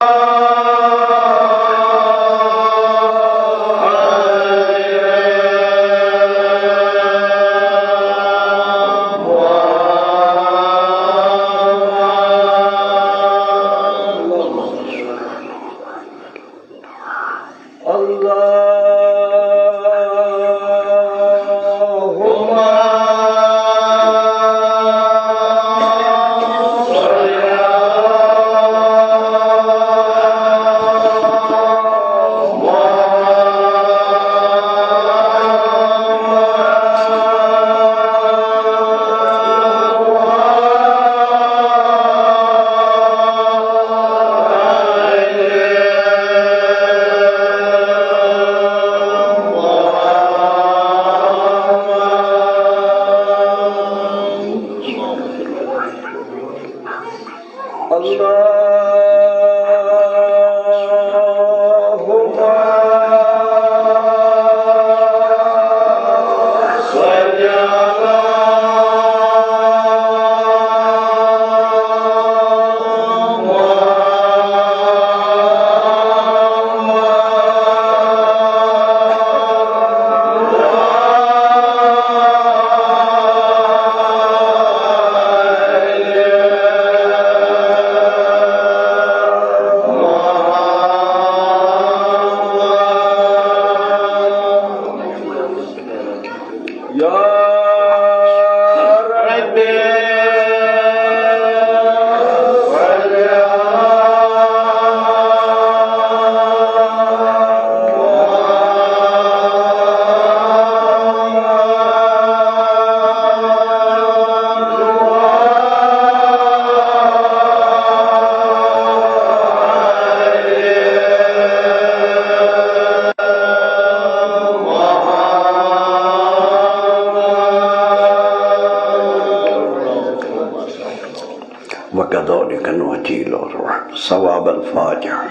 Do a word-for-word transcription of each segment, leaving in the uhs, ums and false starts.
اللهم صل على اللهم صل على يا رب، صل على وكذلك نؤتي الأرواح ثواب الفاتحة.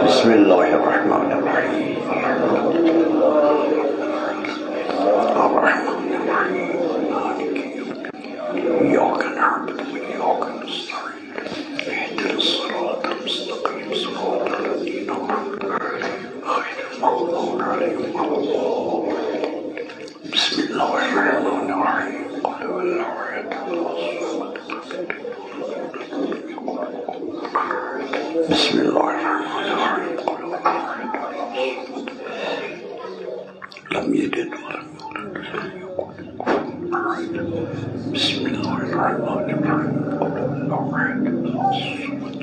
بسم الله الرحمن الرحيم. الرحمن الرحيم. مالك يوم الدين. إياك نعبد وإياك نستعين. اهدنا الصراط المستقيم، صراط الذين أنعمت عليهم، غير المغضوب عليهم ولا الضالين. بسم الله الرحمن الرحيم. قل هو الله أحد، الله الصمد. بسم الله الرحمن الرحيم. قل هو الله أحد، الله الصمد. لم يلد ولم يولد ولم يكن له كفوا أحد. بسم الله الرحمن الرحيم. قل هو الله أحد، الله الصمد.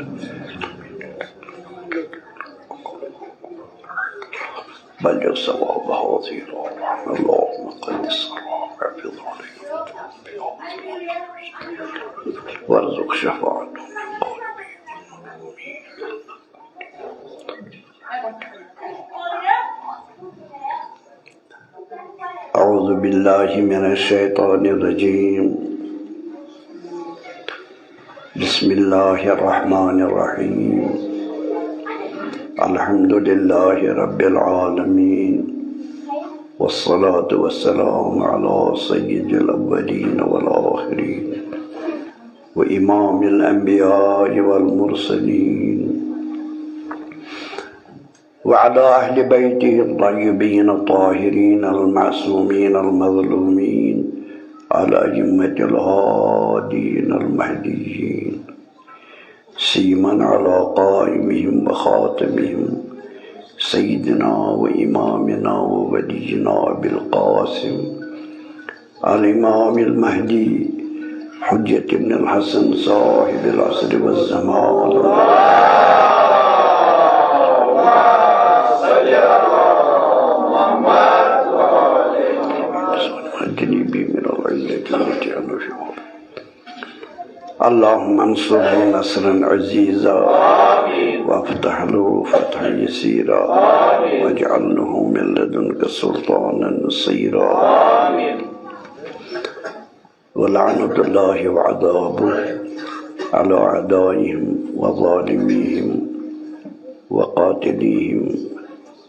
بلغ ثواب هذه الأرواح. اللهم قدس أرواحها في ذلك وارزق شفاعتهم من قلبي. أعوذ بالله من الشيطان الرجيم. بسم الله الرحمن الرحيم. الحمد لله رب العالمين، والصلاة والسلام على سيد الأولين والآخرين، وإمام الأنبياء والمرسلين، وعلى أهل بيته الطيبين الطاهرين المعصومين المظلومين، الأئمة الهادين المهديين، سيما على قائمهم وخاتمهم سيدنا وإمامنا وولينا أبي القاسم الإمام المهدي حجة بن الحسن صاحب العصر والزمان. أجنبي من العلة التي أنا فيها. اللهم انصره نصرا عزيزا، وافتح له فتحا يسيرا، واجعل له من لدنك سلطانا نصيرا. ولعنة الله وعذابه على أعدائهم وظالميهم وقاتليهم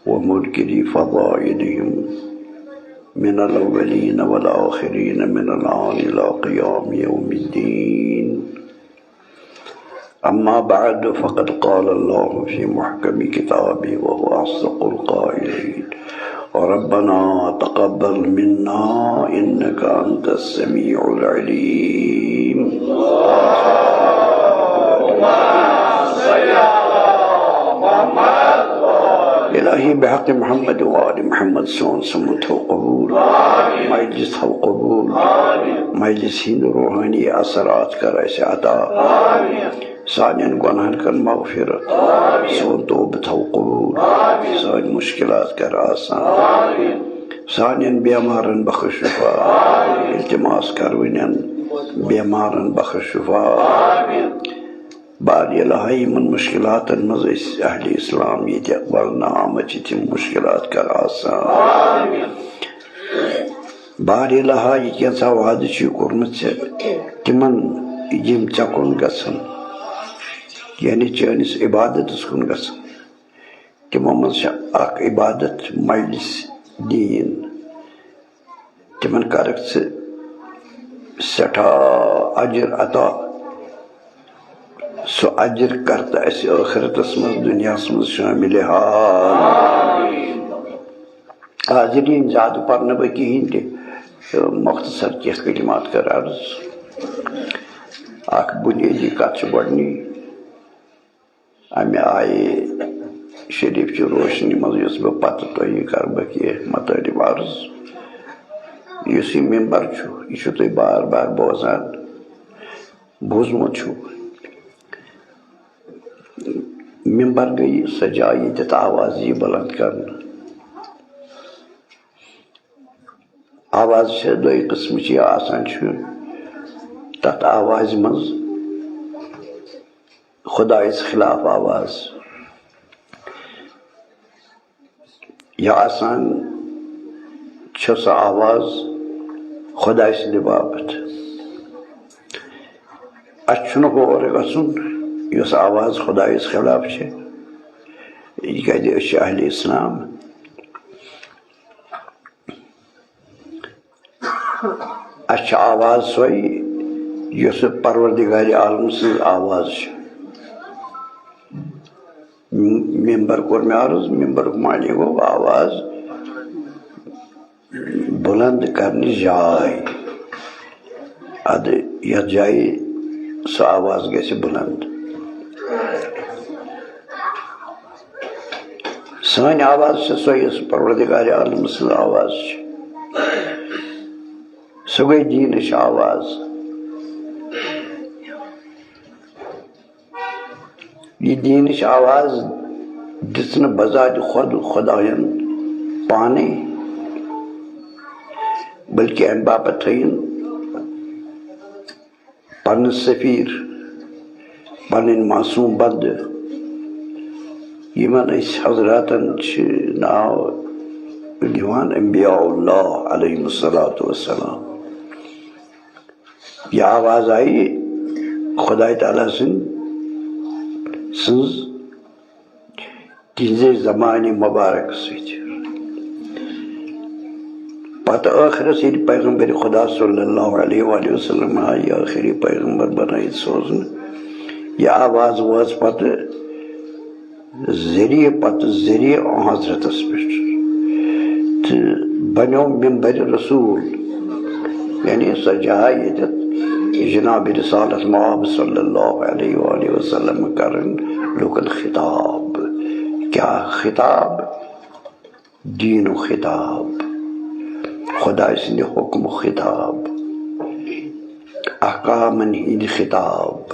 ومنكري فضائلهم من الأولين والآخرين من الآن إلى قيام يوم الدين. أما بعد، فقد قال الله في محكم كتابه وهو أصدق القائلين: ربنا تقبل منا إنك أنت السميع العليم. إلهي، بحق محمد وآل محمد، سون سمت تھاو قبول، مجلس تھاو قبول، مجلس ہند روحانی اثرات کر اسہِ عطا۔ سانٮ۪ن گۄناہن کر مغفرت، سون توبہٕ تھاو قبول، سٲنۍ مشکلات کر آسان، سانٮ۪ن بیمارن بخش شفا، التماس کروٕنٮ۪ن بیمارن بخش شفا۔ بار الہی، یِمن مشکلاتن منٛز أسۍ اہل اسلام ییٚتہِ ولنہٕ آمٕتۍ چھِ، تِم مشکلات کر آسان۔ بار الہا، یہِ کینٛژھا وعدٕ چھُے کوٚرمُت ژےٚ تِمن، یِم ژےٚ کُن گژھن، یعنی چٲنِس عبادتس کُن گژھن۔ تِمو منٛز چھِ اکھ عبادت مجلس دین، تِمن کرکھ ژٕ سٮ۪ٹھاہ اجر عطا۔ سُہ اجر کر تہٕ اسہِ ٲخرتس منٛز، دُنیاہس منٛز شٲمِل حال۔ حاضرین، زیادٕ پرنہٕ بہٕ کِہیٖنۍ تہِ، تہٕ مختصر کینٛہہ کلمات کر عرض۔ اکھ بنیٲدی کتھ چھِ گۄڈٕنی، امہِ آیہِ شریف چہِ روشنی منٛز یۄس بہٕ پتہٕ تۄہہِ کرٕ بہٕ کینٛہہ مطالب عرض۔ یُس یہِ ممبر چھُ، یہِ چھُو تُہۍ بار بار بوزان، بوٗزمُت چھُو۔ ممبر گٔیہِ سۄ جاے، ییٚتٮ۪تھ آواز یی بلند کرنہٕ۔ آواز چھےٚ دۄیہِ قٕسمٕچ، یا آسان چھُ تتھ آوازِ منٛز خدایس خلاف آواز، یا آسان چھےٚ سۄ آواز خدایہِ سٕنٛدِ باپتھ۔ اَسہِ چھُنہٕ ہور گژھُن یۄس آواز خدایس خلاف چھےٚ، تِکیٛازِ أسۍ چھِ اہل اسلام۔ اَسہِ چھِ آواز سۄے، یۄس پروردگار عالم سٕنٛز آواز چھِ۔ ممبر کوٚر مےٚ عرض، ممبرُک معنی گوٚو آواز بلند کرنٕچ جاے۔ ادٕ یتھ جایہِ سۄ آواز گژھِ بلند۔ سٲنۍ آواز چھِ سۄ، یۄس پروردگار عالم سٕنٛز آواز چھِ۔ سۄ گٔے دیٖنٕچ آواز۔ یہِ دیٖنٕچ آواز دِژ نہٕ بذاتِ خۄد خۄدایَن پانَے، بلکہِ اَمہِ باپتھ تھٲیِن پنٕنۍ سفیر، پنٕنۍ معصوم بندٕ، یِمن أسۍ حضراتن چھِ ناو دِوان انبیاء اللہ علیہم الصلوۃ والسلام۔ یہِ آواز آیہِ خداے تعالیٰ سٕنٛد، سٕنٛز تِہنٛزِ زبانہِ مبارک سۭتۍ۔ پتہٕ ٲخرس ییٚلہِ پیغمبر خدا صلی اللہ علیہ وآلہ وسلم آیہِ ٲخری پیغمبر بنٲیِتھ سوزنہٕ، یہِ آواز وٲژ پتہٕ ذٔریعہٕ پتہٕ ذٔریعہٕ حضرتس پٮ۪ٹھ تہٕ بنیو ممبر رسول، یعنی سۄ جاے ییٚتٮ۪تھ جناب رسالت مآب صلی اللہ علیہ وآلہ وسلم کرن لوکن خطاب۔ کیا خطاب؟ دین و خطاب، خدای سٕنٛدِ حکم خطاب، احکامن ہٕنٛدِ خطاب۔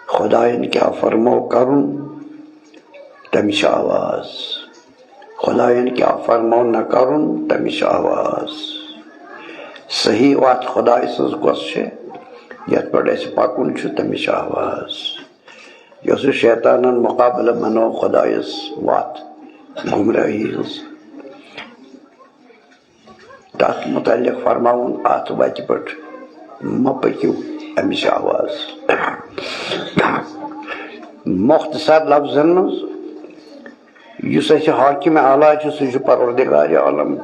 خدایَن کیٛاہ فرمو کرُن، تَمِچ آواز۔ خدایَن کیٛاہ فرمو نہ کرُن، تَمِچ آواز۔ صحیح وَتھ خدایہِ سٕنٛز کۄس چھِ، یَتھ پٮ۪ٹھ اَسہِ پَکُن چھُ، تَمِچ آواز۔ یۄس شیطانَن مُقابلہٕ بنٲو خدایَس وَتھ گمراہی ہٕنٛز، تَتھ مُتعلِق فرماوُن، اَتھ وَتہِ پٮ۪ٹھ مہ پٔکِو، اَمِچ آواز۔ مۄختصر لفظن منٛز، یُس اَسہِ حاکم اعلیٰ چھُ، سُہ چھُ پروردگار عالم۔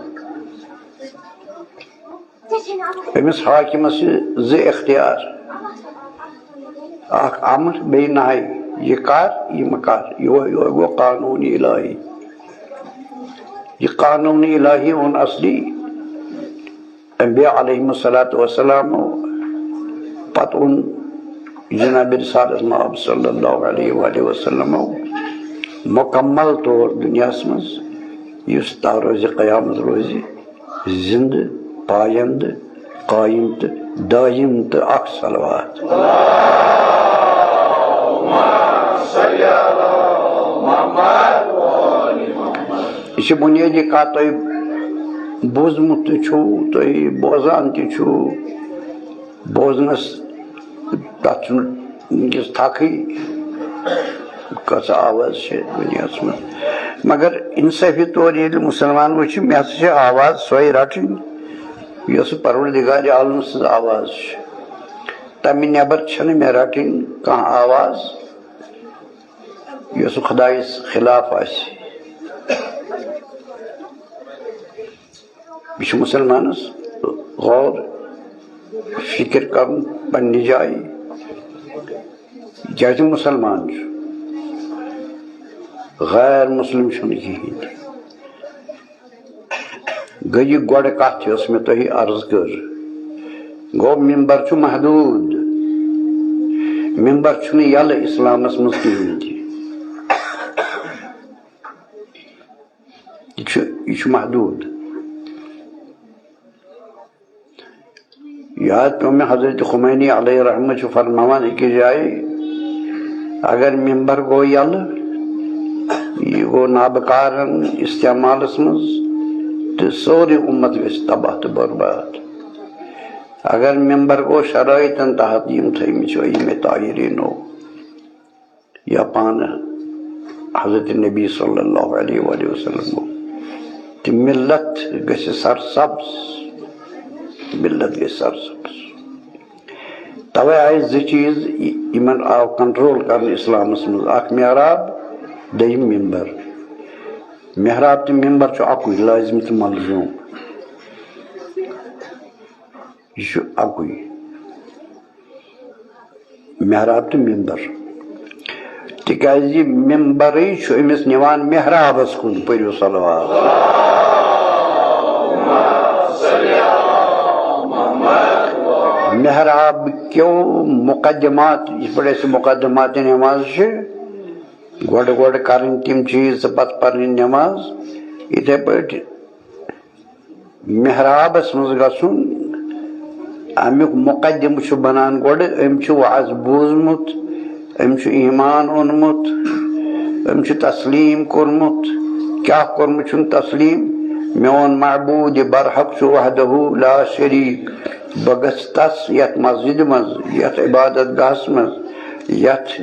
أمِس حاکمس چھِ زٕ اختیار۔ اکھ امر، بیٚیہِ نہی، یہِ کر، یہِ مہ کر، یِہوے، یِہوے گوٚو قانون الہی۔ یہِ قانون الہی اوٚن اصلی انبیاء علیہم الصلوۃ والسلام، پتہٕ اوٚن جناب رسالت مآب صلی اللہ علیہ وآلہ وسلم مکمل طور دنیاہس منٛز، یُس تا روزِ قیامت روزِ زندٕ، پایندٕ، قایم تہٕ دایم تہٕ اکھ صلوات۔ یہِ چھِ بُنیٲدی کتھ، تۄہہِ بوٗزمُت تہِ چھُو، تُہۍ بوزان تہِ چھُو، بوزنس تتھ چھُنہٕ وٕنکیٚس تھکھٕے۔ کۄس آواز چھِ دُنیاہَس منٛز؟ مگر انصٲفی طور ییٚلہِ مُسلمان وٕچھِ، مےٚ ہسا چھِ آواز سۄے رَٹٕنۍ، یۄس پروردگار عالم سٕنٛز آواز چھِ۔ تَمہِ نٮ۪بر چھَنہٕ مےٚ رَٹٕنۍ کانٛہہ آواز، یۄس خۄدایَس خلاف آسہِ۔ یہِ چھُ مُسلمانَس غور فکر کرُن پننہِ جایہِ، کیازِ مُسلمان چھُ، غیر مُسلِم چھُنہٕ کِہیٖنۍ۔ گٔے یہِ گۄڈٕ کتھ، یۄس مےٚ تۄہہِ عرض کٔر۔ گوٚو، ممبر چھُ محدوٗد، ممبر چھُنہٕ یَلہٕ اِسلامَس منٛز کِہیٖنۍ تہِ۔ یہِ چھُ، یہِ چھُ محدوٗد۔ یاد پیوٚو مےٚ، حضرت خمینی علیہ رحمت چھُ فرماوان أکِس جایہِ، اگر ممبر گوٚو یَلہٕ، یہِ گوٚو نابکارن استعمالس منٛز، تہٕ سورُے اُمت گژھِ تباہ تہٕ برباد۔ اگر ممبر گوٚو شرٲیطن تحت، یِم تھٲومٕتۍ چھِ أئمہ طاہرینو، یا پانہٕ حضرت نبی صلی اللہ علیہ وآلہ وسلم گوٚو، تہٕ ملت گژھِ سرسبز، ملت گژھِ سرسبز۔ توے آیہِ زٕ چیٖز، ی-، یِمن آو کنٹرول کرنہٕ اسلامس منٛز، اکھ محراب، دوٚیِم ممبر۔ محراب تہٕ ممبر چھُ اکُے، لٲزم تہٕ ملزوم۔ یہِ چھُ اَکُے، محراب تہٕ ممبر۔ تِکیازِ ممبرٕے چھُ أمِس نِوان محرابس کُن، پٔرِو صلوات۔ محراب کیو مقدمات، یِتھ پٲٹھۍ اَسہِ مقدمات نماز چھِ، گۄڈٕ گۄڈٕ کرٕنۍ تِم چیٖز تہٕ پتہٕ پرٕنۍ نماز، یِتھے پٲٹھۍ محرابس منٛز گژھُن، امیُک مقدمہٕ چھُ بنان گۄڈٕ، أمۍ چھُ وعظ بوٗزمُت، أمۍ چھُ ایمان اوٚنمُت، أمۍ چھُ تسلیٖم کوٚرمُت۔ کیٛاہ کوٚرمُت چھُن تسلیٖم؟ میون معبوٗد برحق چھُ وحدہ لا شریٖک۔ بہٕ گژھٕ تس یتھ مسجدِ منٛز، یتھ عبادت گاہس منٛز، یتھ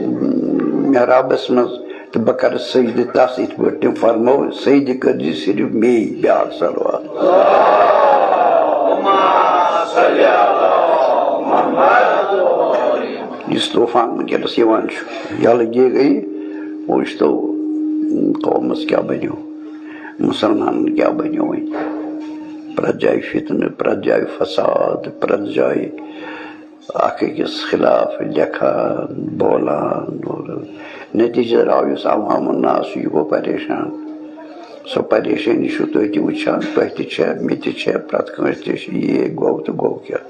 محرابس منٛز، تہٕ بہٕ کرٕ سجدٕ تس، یِتھ پٲٹھۍ تٔمۍ فرموو، سجدٕ کٔرزِ صرف مے، بیاکھ صلوات۔ یُس طوفان وٕنکیٚنس یِوان چھُ، یلہٕ گیے گٔیہِ، وٕچھ تو قومس کیٛاہ بنیو، مُسلمانن کیٛاہ بنیو وۄنۍ۔ پرٛٮ۪تھ جایہِ فتنہٕ، پرٛٮ۪تھ جایہِ فساد، پرٛٮ۪تھ جایہِ اکھ أکِس خلاف لیکھان، بولان، اور نتیجہ درٛاو یُس عوام الناس، یہِ گوٚو پریشان۔ سۄ پریشٲنی چھِو تُہۍ تہِ وٕچھان، تۄہہِ تہِ چھےٚ، مےٚ تہِ چھےٚ، پرٛٮ۪تھ کٲنٛسہِ تہِ چھِ۔ یہِ گوٚو تہٕ گوٚو کیٛاہ؟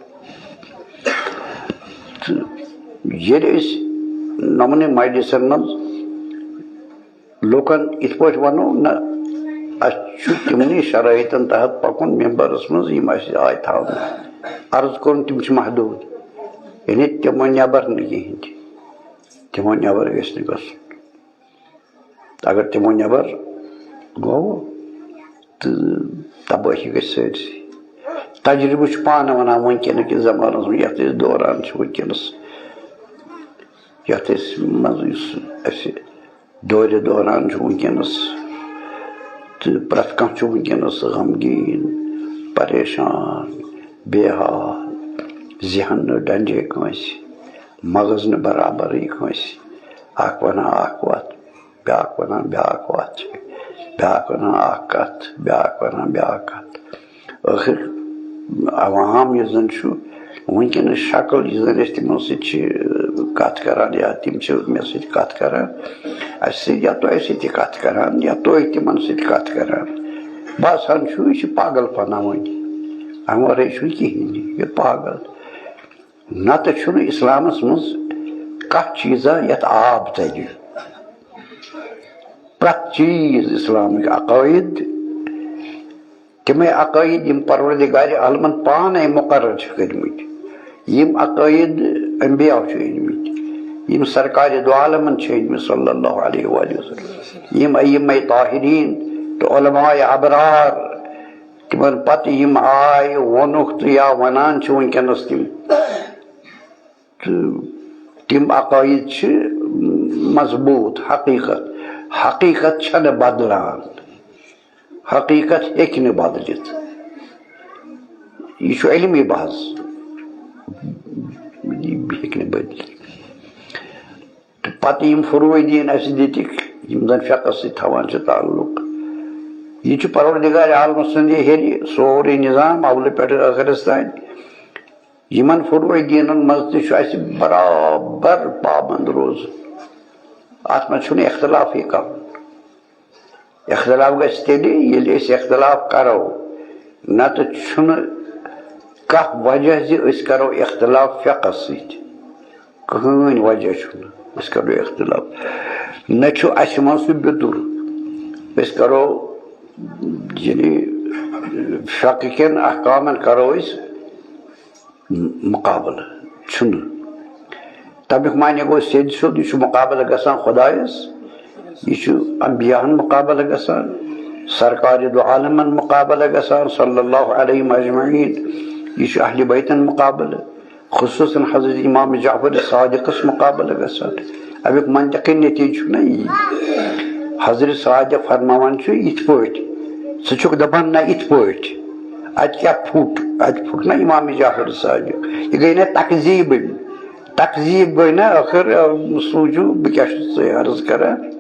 تہٕ ییٚلہِ أسۍ نمنہِ مجلسن منٛز لوٗکن یِتھ پٲٹھۍ وَنو، نہ، اَسہِ چھُ تِمنٕے شرٲیطن تحت پَکُن ممبرس منٛز، یِم اَسہِ آے تھاونہٕ۔ عرض کوٚرُن، تِم چھِ محدوٗد، یعنی تِمو نٮ۪بر نہٕ کِہیٖنۍ تہِ، تِمو نٮ۪بر گژھِ نہٕ گژھُن۔ اگر تِمو نٮ۪بر گوٚو، تہٕ تبٲہی گژھِ سٲرسٕے۔ تجربہٕ چھُ پانہٕ وَنان وٕنکیٚن کِس زمانس منٛز، یَتھ أسۍ دوران چھِ وٕنکیٚنس، یَتھ أسۍ منٛز یُس اَسہِ دورِ دوران چھُ وٕنکیٚنَس، تہٕ پرٛٮ۪تھ کانٛہہ چھُ وٕنکیٚنَس غمگیٖن، پریشان، بے حال، ذہن نہٕ ڈنجے کٲنٛسہِ، مغز نہٕ برابرٕے کٲنٛسہِ، اکھ وَنان اکھ وَتھ، بیٛاکھ وَنان بیٛاکھ وَتھ چھِ، بیٛاکھ وَنان اکھ کَتھ، بیٛاکھ وَنان بیٛاکھ کَتھ۔ ٲخٕر عوام یُس زَن چھُ، وٕنکیٚنَس شکل یُس زَن أسۍ تِمَن سۭتۍ چھِ کَتھ کَران یا تِم چھِ مےٚ سۭتۍ کَتھ کَران، اَسہِ سۭتۍ یا تۄہہِ سۭتۍ تہِ کَتھ کَران یا تُہۍ تِمَن سۭتۍ کَتھ کَران، باسان چھُ یہِ چھِ پاگل پَناوٕنۍ، اَمہِ وَرٲے چھُنہٕ کِہیٖنۍ، یہِ پاگل۔ نَتہٕ چھُنہٕ اِسلامَس منٛز کانٛہہ چیٖزا یَتھ آب تَلہِ۔ پرٛٮ۪تھ چیٖز اِسلامٕکۍ عقٲیِد، تِمَے عقٲیِد یِم پروردگارِ عالمَن پانَے مُقرر چھِ کٔرۍمٕتۍ، یِم عقٲیِد انبیاء چھِ أنۍمٕتۍ، یِم سرکارِ دو عالمَن چھِ أنۍمٕتۍ صلی اللہ علیہ وآلہ وسلم، یِم ائمہ طاہرین تہٕ علماء ابرار، تِمَن پَتہٕ یِم آے، ووٚنُکھ تہٕ یا وَنان چھِ وٕنکیٚنَس تِم۔ تہٕ تِم عقٲیِد چھِ مضبوٗط، حقیٖقت۔ حقیٖقت چھَنہٕ بدلان۔ حقیٖقت ہیٚکہِ نہٕ بدلِتھ۔ یہِ چھُ علمی بحث۔ یہِ ہیٚکہِ نہٕ بدلِتھ۔ تہٕ پَتہٕ یِم فروع دین اَسہِ دِتِکھ، یِم زَن فقہَس سۭتۍ تھاوان چھِ تعلق، یہِ چھُ پروردگار عالمہٕ سٕنٛدِ ہیٚرِ سورُے نظام اولہٕ پٮ۪ٹھٕ ٲخرَس تام۔ یِمن فروع دینن منٛز تہِ چھُ اَسہِ برابر پابند روزُن۔ اَتھ منٛز چھُنہٕ اختلافٕے کَرُن۔ اختلاف گژھِ تیٚلہِ، ییٚلہِ أسۍ اختلاف کَرو، نَتہٕ چھُنہٕ کانٛہہ وجہ زِ أسۍ کَرو اختلاف فقہَس سۭتۍ۔ کٕہٕنۍ وجہ چھُنہٕ أسۍ کَرو اختلاف۔ نہ چھُ اَسہِ منٛز سُہ بیٚتُر۔ أسۍ کَرو، یعنی، فقہٕ کٮ۪ن احکامن کَرو أسۍ مُقابلہٕ چھُنہٕ۔ تَمیُک معنی گوٚو سیوٚد سیوٚد، یہِ چھُ مُقابلہٕ گژھان خۄدایَس، یہِ چھُ انبیاہَن مُقابلہٕ گژھان، سرکارِ دو عالمَن مُقابلہٕ گژھان، صلی اللہ علیہم اجمعین، یہِ چھُ اہلِ بیتَن مُقابلہٕ، خصوٗصاً حضرت امام جعفر صادقَس مُقابلہٕ گژھان۔ اَمیُک منطقی نتیٖجہٕ چھُ نہ یی۔ حضرت صادق فرماوان چھُ یِتھ پٲٹھۍ، ژٕ چھُکھ دَپان نہ یِتھ پٲٹھۍ۔ اَتہِ کیٛاہ پھُٹ؟ اَتہِ پھُٹ نہ امام جعفر صادق۔ یہِ گٔے نہ تکذیٖبٕے۔ تکذیٖب گٔے نہ ٲخٕر، اَ، سوٗنٛچِو بہٕ کیٛاہ چھُس ژےٚ عرض کران؟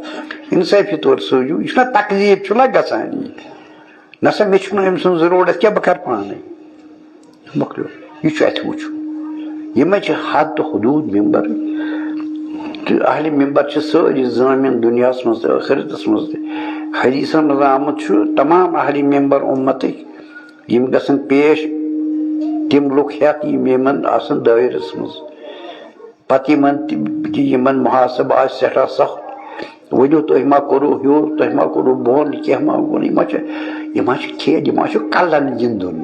اِنصٲفی طور سوٗنٛچِو، یہِ چھُنہ تکذیٖب چھُنہ گژھان یہِ۔ نہ سا مےٚ چھُنہٕ أمۍ سٕنٛز ضروٗرت کینٛہہ، بہٕ کرٕ پانے۔ مۄکلیو۔ یہِ چھُ اَتہِ وٕچھُن۔ یِمَے چھِ حد تہٕ حدوٗد ممبر۔ تہٕ اہلِ ممبر چھِ سٲری زٲمِن دُنیاہَس منٛز تہٕ ٲخرتَس منٛز تہِ۔ حدیثَن منٛز آمُت چھُ، تمام اہلِ ممبر اُمتٕکۍ یِم گژھن پیش تِم لُکھ ہٮ۪تھ، یِم یِمن آسن دٲیرَس منٛز۔ پتہٕ یِمن تہِ، یِمن محاسبہٕ آسہِ سٮ۪ٹھاہ سخت۔ ؤنِو، تُہۍ ما کوٚروٕ ہیوٚر، تُہۍ ما کوٚروٕ بۄن، کینٛہہ ما ووٚن؟ یہِ ما چھُ، یہِ ما چھُ کھیل، یہِ ما چھُ کلن گِنٛدُن؟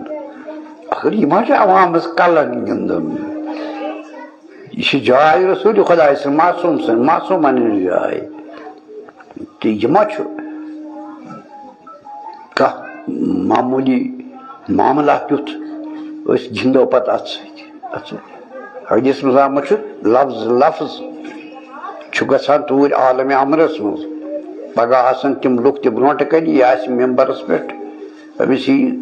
ٲخٕر یہِ ما چھُ عوامس کلن گِنٛدُن؟ یہِ چھِ جاے رسوٗلِ خۄداے سٕنٛز، معصوٗم سٕنٛز، معصوٗمن ہٕنٛز جاے۔ تہٕ یہِ ما چھُ کانٛہہ معموٗلی معاملہ تیُتھ، أسۍ گِنٛدو پتہٕ اَتھ سۭتۍ؟ اَتھ سۭتۍ۔ حدیث منٛز آمُت چھُ، لفظ، لفظ چھُ گژھان توٗرۍ عالمِ امرس منٛز۔ پگاہ آسن تِم لُکھ تہِ برونٛٹھ کنہِ، یہِ آسہِ ممبرس پٮ۪ٹھ، أمِس یی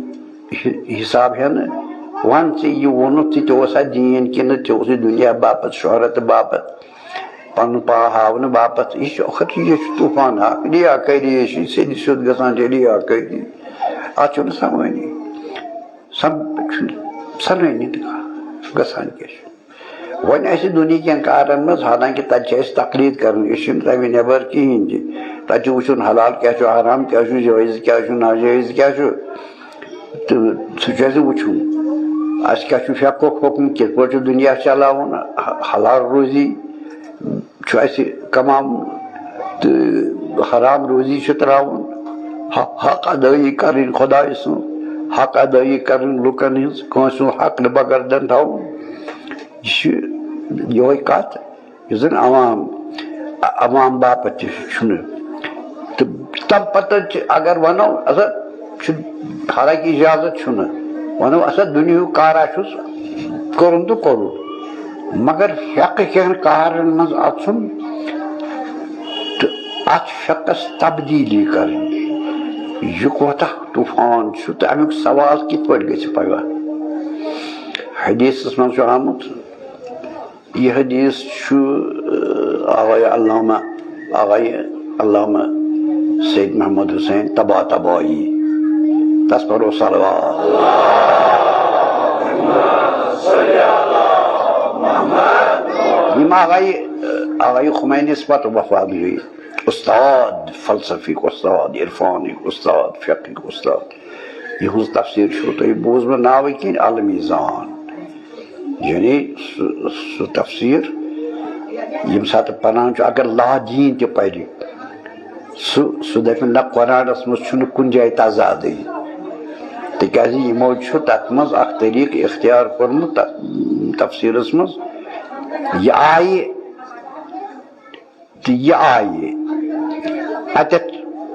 حِ-، حساب ہٮ۪نہٕ۔ وَن ژےٚ، یہِ ووٚنُتھ ژےٚ، تہِ اوسا دیٖن کِنہٕ ژےٚ اوسُے دُنیا باپتھ، شہرت باپتھ، پنُن پان ہاونہٕ باپتھ؟ یہِ چھُ ٲخٕر، یہِ چھُ طوٗفان اکھ، ریا کٲری، یہِ چھُ سیٚدِ سیوٚد گژھان، چھِ ریا کٲری۔ اَتھ چھُنہٕ سَمٲنی۔ سَم-، چھُنہٕ سَنٲنی تہِ کانٛہہ، گژھان کیٛاہ چھُ۔ وۄنۍ اَسہِ دُنہِکٮ۪ن کارَن منٛز، حالانکہِ تَتہِ چھِ اَسہِ تقلید کَرٕنۍ، أسۍ چھِنہٕ تَمہِ نٮ۪بر کِہیٖنۍ تہِ۔ تَتہِ چھُ وٕچھُن حلال کیٛاہ چھُ، حرام کیٛاہ چھُ، جٲیِز کیٛاہ چھُ، ناجٲیِز کیٛاہ چھُ۔ تہٕ سُہ چھُ اَسہِ وٕچھُن، اَسہِ کیٛاہ چھُ فقہُک حُکم، کِتھ پٲٹھۍ چھُ دُنیا چلاوُن، حلال روزی چھُ اَسہِ کماوُن تہٕ حرام روزی چھُ ترٛاوُن، حق، حق ادٲیی کَرٕنۍ خۄدایہِ سٕنٛز، حق ادٲیی کَرٕنۍ لُکَن ہٕنٛز، کٲنٛسہِ ہُنٛد حق نہٕ بغٲر دِنہٕ تھاوُن۔ یہِ چھِ یِہوٚے کَتھ۔ یُس زن عوام، عوام باپتھ تہِ چھُنہٕ۔ تہٕ تَمہِ پتہٕ چھِ، اگر وَنو، اَسا چھُ، حالانکہِ اِجازت چھُنہٕ، وَنو، اَسا دُنیاہُک کارا چھُس، کوٚرُن تہٕ کوٚرُن، مگر فقہٕ کٮ۪ن کارن منٛز اَژُن تہٕ اَتھ فقہس تبدیٖلی کَرٕنۍ، یہِ کوتاہ طوٗفان چھُ تہٕ اَمیُک سوال کِتھ پٲٹھۍ گژھِ پگاہ؟ حدیثس منٛز چھُ آمُت، یہِ حدیث چھُ، آ، آغاے علامہ، آغاے علامہ سید محمد حسین طباطبائی۔ تس پرو صلوات۔ یِم آغاے، آغاے خمینیَس پتہٕ وفات گٔے، استاد فلسفیُک، استاد عرفانٕکۍ، استاد فقہٕکۍ، استاد، یِہٕنٛز تفسیٖر چھُو تۄہہِ بوٗزمُت ناوٕے کِنۍ المیزان، یعنی سُہ، سُہ تفسیٖر ییٚمہِ ساتہٕ پران چھُ، اگر لادیٖن تہِ پرِ، سُہ، سُہ دَپہِ، نہ، قرآنَس منٛز چھُنہٕ کُنہِ جایہِ تضادٕے، تِکیٛازِ یِمو چھُ تَتھ منٛز اَکھ طریٖقہٕ اختیار کوٚرمُت تَتھ تفسیٖرَس منٛز۔ یہِ آیہِ تہٕ یہِ آیہِ۔ اَتٮ۪تھ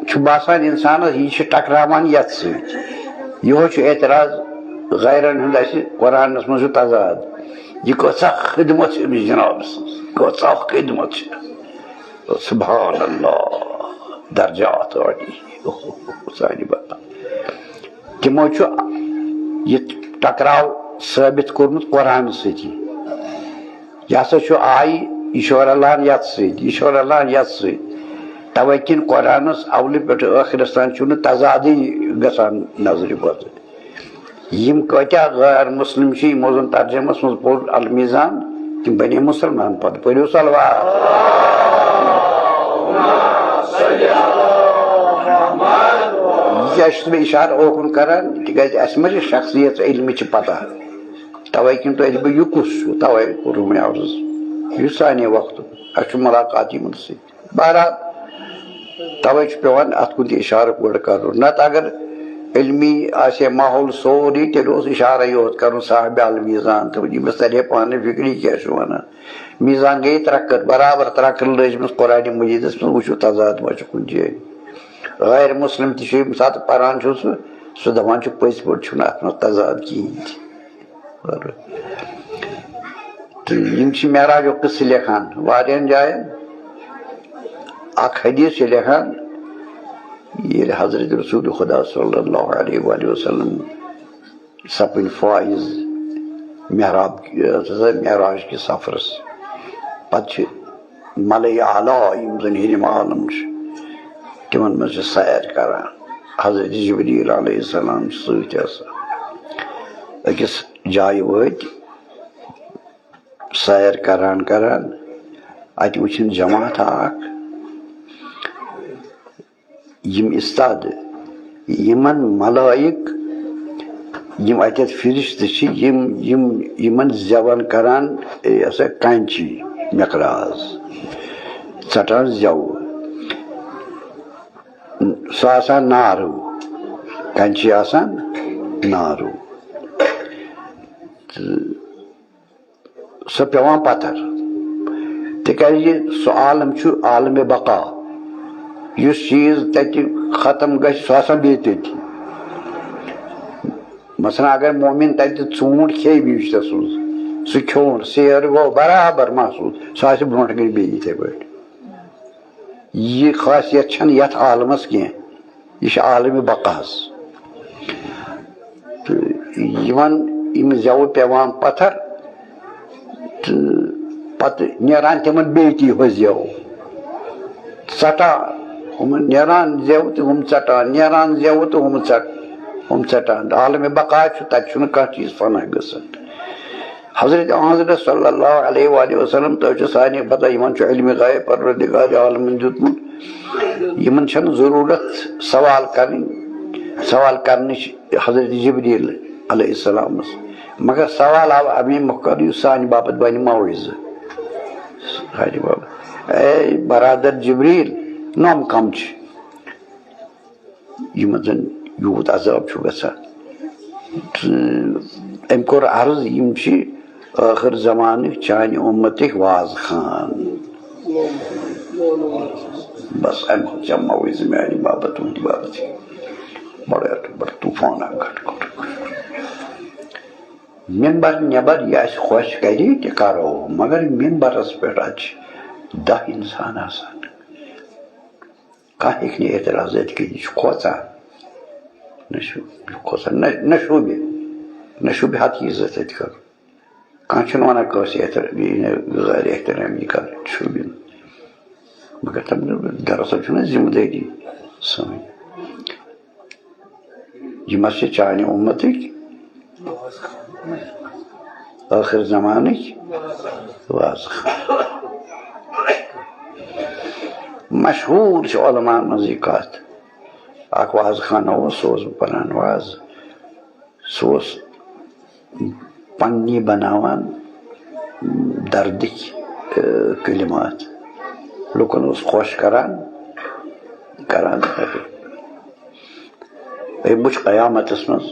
چھُ باسان اِنسانَس، یہِ چھُ ٹکراوان یَتھ سۭتۍ۔ یِہوٚے چھُ اعتراض غیرَن ہُنٛد اَسہِ، قرآنَس منٛز چھُ تضاد۔ یہِ کۭژاہ خدمت چھِ أمِس جناب سٕنٛز، کۭژاہ خدمت چھِ۔ سبحان اللہ، درجات عالی۔ سانہِ بابا۔ تِمو چھُ یہِ ٹکراو ثٲبت کوٚرمُت قرآنہٕ سۭتی۔ یہِ ہسا چھُ آیہِ، یہِ چھُ رلان یَتھ سۭتۍ، یہِ چھُ رلان یَتھ سۭتۍ۔ توے کِنۍ قرآنَس اولہِ پٮ۪ٹھٕ ٲخرَس تام چھُنہٕ تضادٕے گژھان نظرِ گوٚژھ۔ یِم کۭتیاہ غٲر مسلم چھِ، یِمو زن ترجمس منٛز پوٚر المیزان، تِم بنے مسلمان۔ پتہٕ پٔرِو صلوات۔ یہِ کیٛاہ چھُس بہٕ اِشارٕ اوکُن کران؟ تِکیٛازِ اَسہِ ما چھِ شخصیت علمٕچ پتہ؟ توے کِنۍ تۄہہِ بہٕ یہِ کُس چھُ، توے کوٚرُم مےٚ عرض۔ یہِ سانے وقتُک، اَسہِ چھُ ملاقات یِمن سۭتۍ۔ بہرحال، توے چھُ پٮ۪وان اَتھ کُن تہِ اِشارٕ گۄڈٕ کَرُن۔ نَتہٕ اگر علمی آسہِ ہے ماحول سورُے، تیٚلہِ اوس اِشارَے یوت کَرُن صاحبِ المیٖزان تہٕ ییٚمِس تَرِ ہے پانہٕ فِکرِ، یہِ کیٛاہ چھُ وَنان۔ میٖزان گٔیے ترٛکٕر، برابر ترٛکٕر لٔجمٕژ قرآنِ مجیٖدَس منٛز، وٕچھِو تضاد ما چھُ کُنہِ جایہِ۔ غیر مسلم تہِ چھُ، ییٚمہِ ساتہٕ پَران چھُ سُہ، سُہ دَپان چھُ، پٔزۍ پٲٹھۍ چھُنہٕ اَتھ منٛز تضاد کِہیٖنۍ تہِ۔ تہٕ یِم چھِ معراجُک قصہٕ لیکھان واریاہَن جایَن۔ اَکھ حدیث چھِ لیکھان، ییٚلہِ حضرت رسول خدا صلی اللہ علیہ وآلہ وسلم سپٕدۍ فائز محراب، معراج کِس سفرَس، پَتہٕ چھِ ملائے اعلیٰ، یِم زَن ہیٚرِم عالم چھِ، تِمَن منٛز چھِ سیر کران۔ حضرت جبریل علیہ السلام چھِ سۭتۍ آسان۔ أکِس جایہِ وٲتۍ، سیر کران کران اَتہِ وٕچھِن جماعت اکھ، یِم استاد، یِمن ملائک، یِم اَتٮ۪تھ فرشتہٕ چھِ، یِم، یِم، یِمن زٮ۪ون کران، یہِ ہسا کینچی، مقراض، ژٹان زٮ۪وٕ۔ سُہ آسان نارو، کینچی آسان نارو۔ تہٕ سۄ پٮ۪وان پَتھر، تِکیٛازِ سُہ عالم چھُ عالمِ بقا۔ یُس چیٖز تَتہِ ختم گژھِ، سُہ آسان بیٚیہِ تٔتی۔ مثلاً، اگر مومِن تَتہِ ژوٗنٛٹھ کھیٚیہِ بِہِشتَس منٛز، سُہ کھیوٚون، سیر گوٚو برابر محسوٗس، سُہ آسہِ برونٛٹھ کَنہِ بیٚیہِ یِتھَے پٲٹھۍ۔ یہِ خاصیت چھَنہٕ یَتھ عالمَس کینٛہہ۔ یہِ چھُ عالمِ بقاہَس۔ تہٕ یِمن یِم زٮ۪وٕ پٮ۪وان پَتھر تہٕ پَتہٕ نیران تِمن بیٚیہِ تی ہُہ زٮ۪و ژَٹان۔ ہُمن نیران زٮ۪و تہٕ ہُم ژَٹان، نیران زٮ۪و تہٕ ہُم ژَٹ-، ہُم ژَٹان۔ عالمِ بقا چھُ، تَتہِ چھُنہٕ کانٛہہ چیٖز فنا گژھان۔ حضرت، حضرت صلی اللہ علیہ وآلہ وسلم، تۄہہِ چھُ سارنٕے پتہ، یِمن چھُ علمِ غیب پروردگار عالمن دیُتمُت۔ یِمن چھَنہٕ ضروٗرت سوال کرٕنۍ، سوال کرنٕچ حضرت جبریل علیہ السلامس۔ مگر سوال آو اَمے مۄکھٕ کرنہٕ، یُس سانہِ باپتھ بنہِ موعظہٕ۔ سانہِ باپتھ، اے برادر جبریل، نۄم کم چھِ؟ یِمن زن یوٗت عذاب چھُ گژھان۔ تہٕ أمۍ کوٚر عرض، یِم چھِ ٲخر زمانٕکۍ چانہِ اُمتٕکۍ واز خان۔ بس، اَمہِ کھۄتہٕ چھا موعظہٕ میانہِ باپتھ، تُہنٛدِ باپتھ؟ بڑٕ، بڑٕ طوفان اکھ گھٹہٕ کوٚر۔ ممبر نٮ۪بر یہِ اَسہِ خۄش کرِ تہِ کرو، مگر ممبرس پٮ۪ٹھ اَتہِ چھِ دَہ انسان آسان۔ کانٛہہ ہیٚکہِ نہٕ اعتراض اَتہِ کٔرِتھ، یہِ چھُ کھوژان۔ نہ چھُ یہِ کھوژان، نہ، نہ شوٗبہِ، نہ شوٗبہِ حق عزت اَتہِ کَرُن۔ کانٛہہ چھُنہٕ وَنان کٲنٛسہِ احترام، یہِ نہٕ غٲر احترام یہِ کَرُن، شوٗبہِ نہٕ۔ مگر تَمہِ دۄہ دراصل چھُنہ ذمہٕ دٲری سٲنۍ۔ یِم ہسا چھِ چانہِ اُمتٕکۍ۔ ٲخر زمانٕکۍ وازٕ خان۔ مشہوٗر چھِ علماء منٛز یہِ کتھ۔ اکھ وازٕ خانہ اوس، سُہ اوس پران وازٕ۔ سُہ اوس پننی بناوان دردٕکۍ، ٲ، کلمات۔ لُکن اوس خۄش کران، کران۔ أمۍ وٕچھ قیامتس منٛز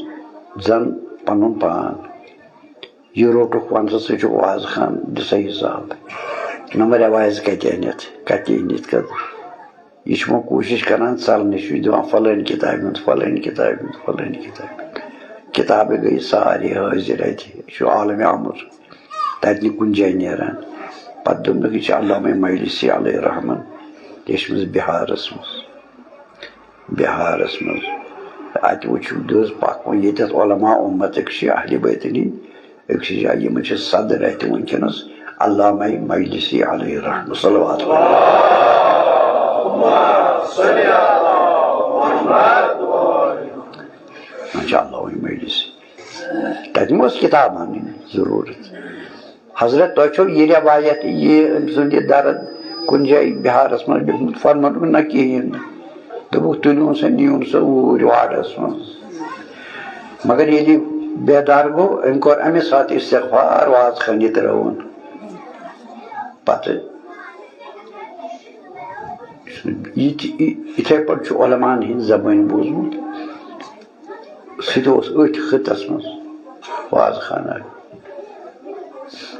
زن پنُن پان۔ یہِ روٚٹُکھ، وَن سا، ژٕ چھُکھ وازٕ خان، دِ سا حِساب۔ نمبر رٮ۪وایز کَتہِ أنِتھ، کَتہِ أنِتھ، کَتہِ؟ یہِ چھُ وۄنۍ کوٗشِش کران ژَلنٕچ، یہِ چھُ دِوان فلٲنۍ کِتابہِ ہُنٛد، فلٲنۍ کِتابہِ ہُنٛد، فلٲنۍ کِتابہِ ہُنٛد۔ کِتابہٕ گٔے سارے حٲضِر اَتہِ، یہِ چھُ عالمِ اَمُر، تَتہِ نہٕ کُنہِ جایہِ نیران۔ پَتہٕ دوٚپنَکھ، یہِ چھُ علامہ مجلسی علیہ رحمن، لیچھمٕژ بِہارَس منٛز۔ بِہارَس منٛز۔ اَتہِ وٕچھِو، دٔز پَکھ وۄنۍ ییٚتٮ۪تھ علماء اُمتٕکۍ چھِ، اہلِ بیتَن ہِنٛدۍ، أکسٕے جایہِ، یِمَن چھِ صدر اَتہِ وٕنکیٚنَس علامہ مجلسی علیہ رحمہ، صلوات۔ وۄنۍ چھِ علامہ مجلسی۔ تَتہِ ما ٲس کِتاب اَنٕنۍ ضروٗرت؟ حضرت، تۄہہِ چھو یہِ رٮ۪وایت، یہِ أمۍ سُنٛد یہِ درد کُنہِ جایہِ بِہارَس منٛز لیوٗکھمُت؟ فرمووُکھ، نہ، کِہیٖنۍ نہٕ۔ دوٚپُکھ، تُلِوُن سا، نِیوُن سا اوٗرۍ واڈَس منٛز۔ مگر ییٚلہِ یہِ بیدار گوٚو، أمۍ کوٚر اَمے ساتہٕ استغفار، وازٕ خٲنی ترٲوٕن۔ پَتہٕ یہِ تہِ، یہِ، یِتھَے پٲٹھۍ چھُ علماءن ہِنٛدۍ زبٲنۍ بوٗزمُت۔ سُہ تہِ اوس أتھۍ خٕطس منٛز وازٕ خانہ۔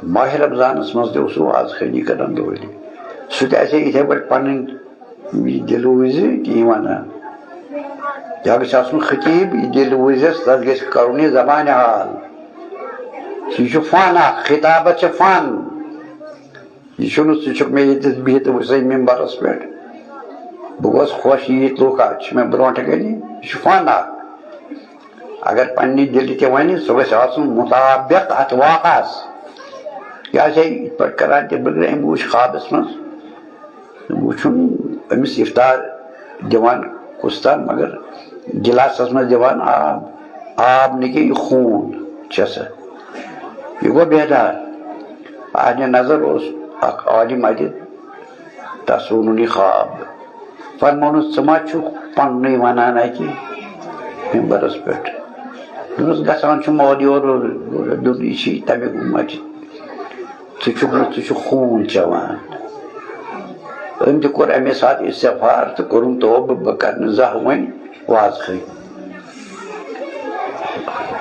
ماہِ رمضانس منٛز تہِ اوس سُہ وازٕ خٲنی کران دۄہلہِ۔ سُہ تہِ آسہِ ہے یِتھے پٲٹھۍ پنٕنۍ یہِ دِل وٕزِ تہِ یہِ ونان۔ یا گژھِ آسُن خطیب، یہِ دِل وٕزٮ۪س، تتھ گژھِ کرُن یہِ زبانہِ حال۔ سُہ چھُ فن اکھ، خطابت چھِ فن۔ یہِ چھُنہٕ، ژٕ چھُکھ مےٚ ییٚتٮ۪تھ بِہِتھ وٕچھسَے مِمبرَس پٮ۪ٹھ۔ بہٕ گوس خۄش، ییٖتۍ لُکھ اَتھ چھِ مےٚ برونٛٹھ کَنہِ۔ یہِ چھُ فن اَکھ۔ اگر پنٛنہِ دِلہِ تہِ وَنہِ، سُہ گژھِ آسُن مُطابِق اَتھ واقعس۔ یہِ آسہِ ہے یِتھ پٲٹھۍ کَران تہِ، بہٕ أمۍ وٕچھ خوابَس منٛز۔ وٕچھُن أمِس اِفطار دِوان کُس تام، مگر گِلاسَس منٛز دِوان آب۔ آب نہٕ کینٛہہ، یہِ خوٗن چھےٚ سۄ۔ یہِ گوٚو بیدار۔ اہلِ نظر اوس اکھ عالم اَتہِ، تَس ووٚنُن یہِ خواب۔ فرموونَس، "ژٕ ما چھُکھ پننُے وَنان اَتہِ مِمبرَس پٮ۪ٹھ؟" دوٚپنَس، "گژھان چھُ مول یور، دوٚپُن، یہِ چھِ تَمیُک ما چھِ، ژٕ چھُکھ نہٕ، ژٕ چھُکھ خوٗن چٮ۪وان۔" أمۍ تہِ کوٚر اَمے ساتہٕ استغفار تہٕ کوٚرُن توبہٕ، بہٕ کرٕ نہٕ زانٛہہ وۄنۍ وازٕ خٲنی۔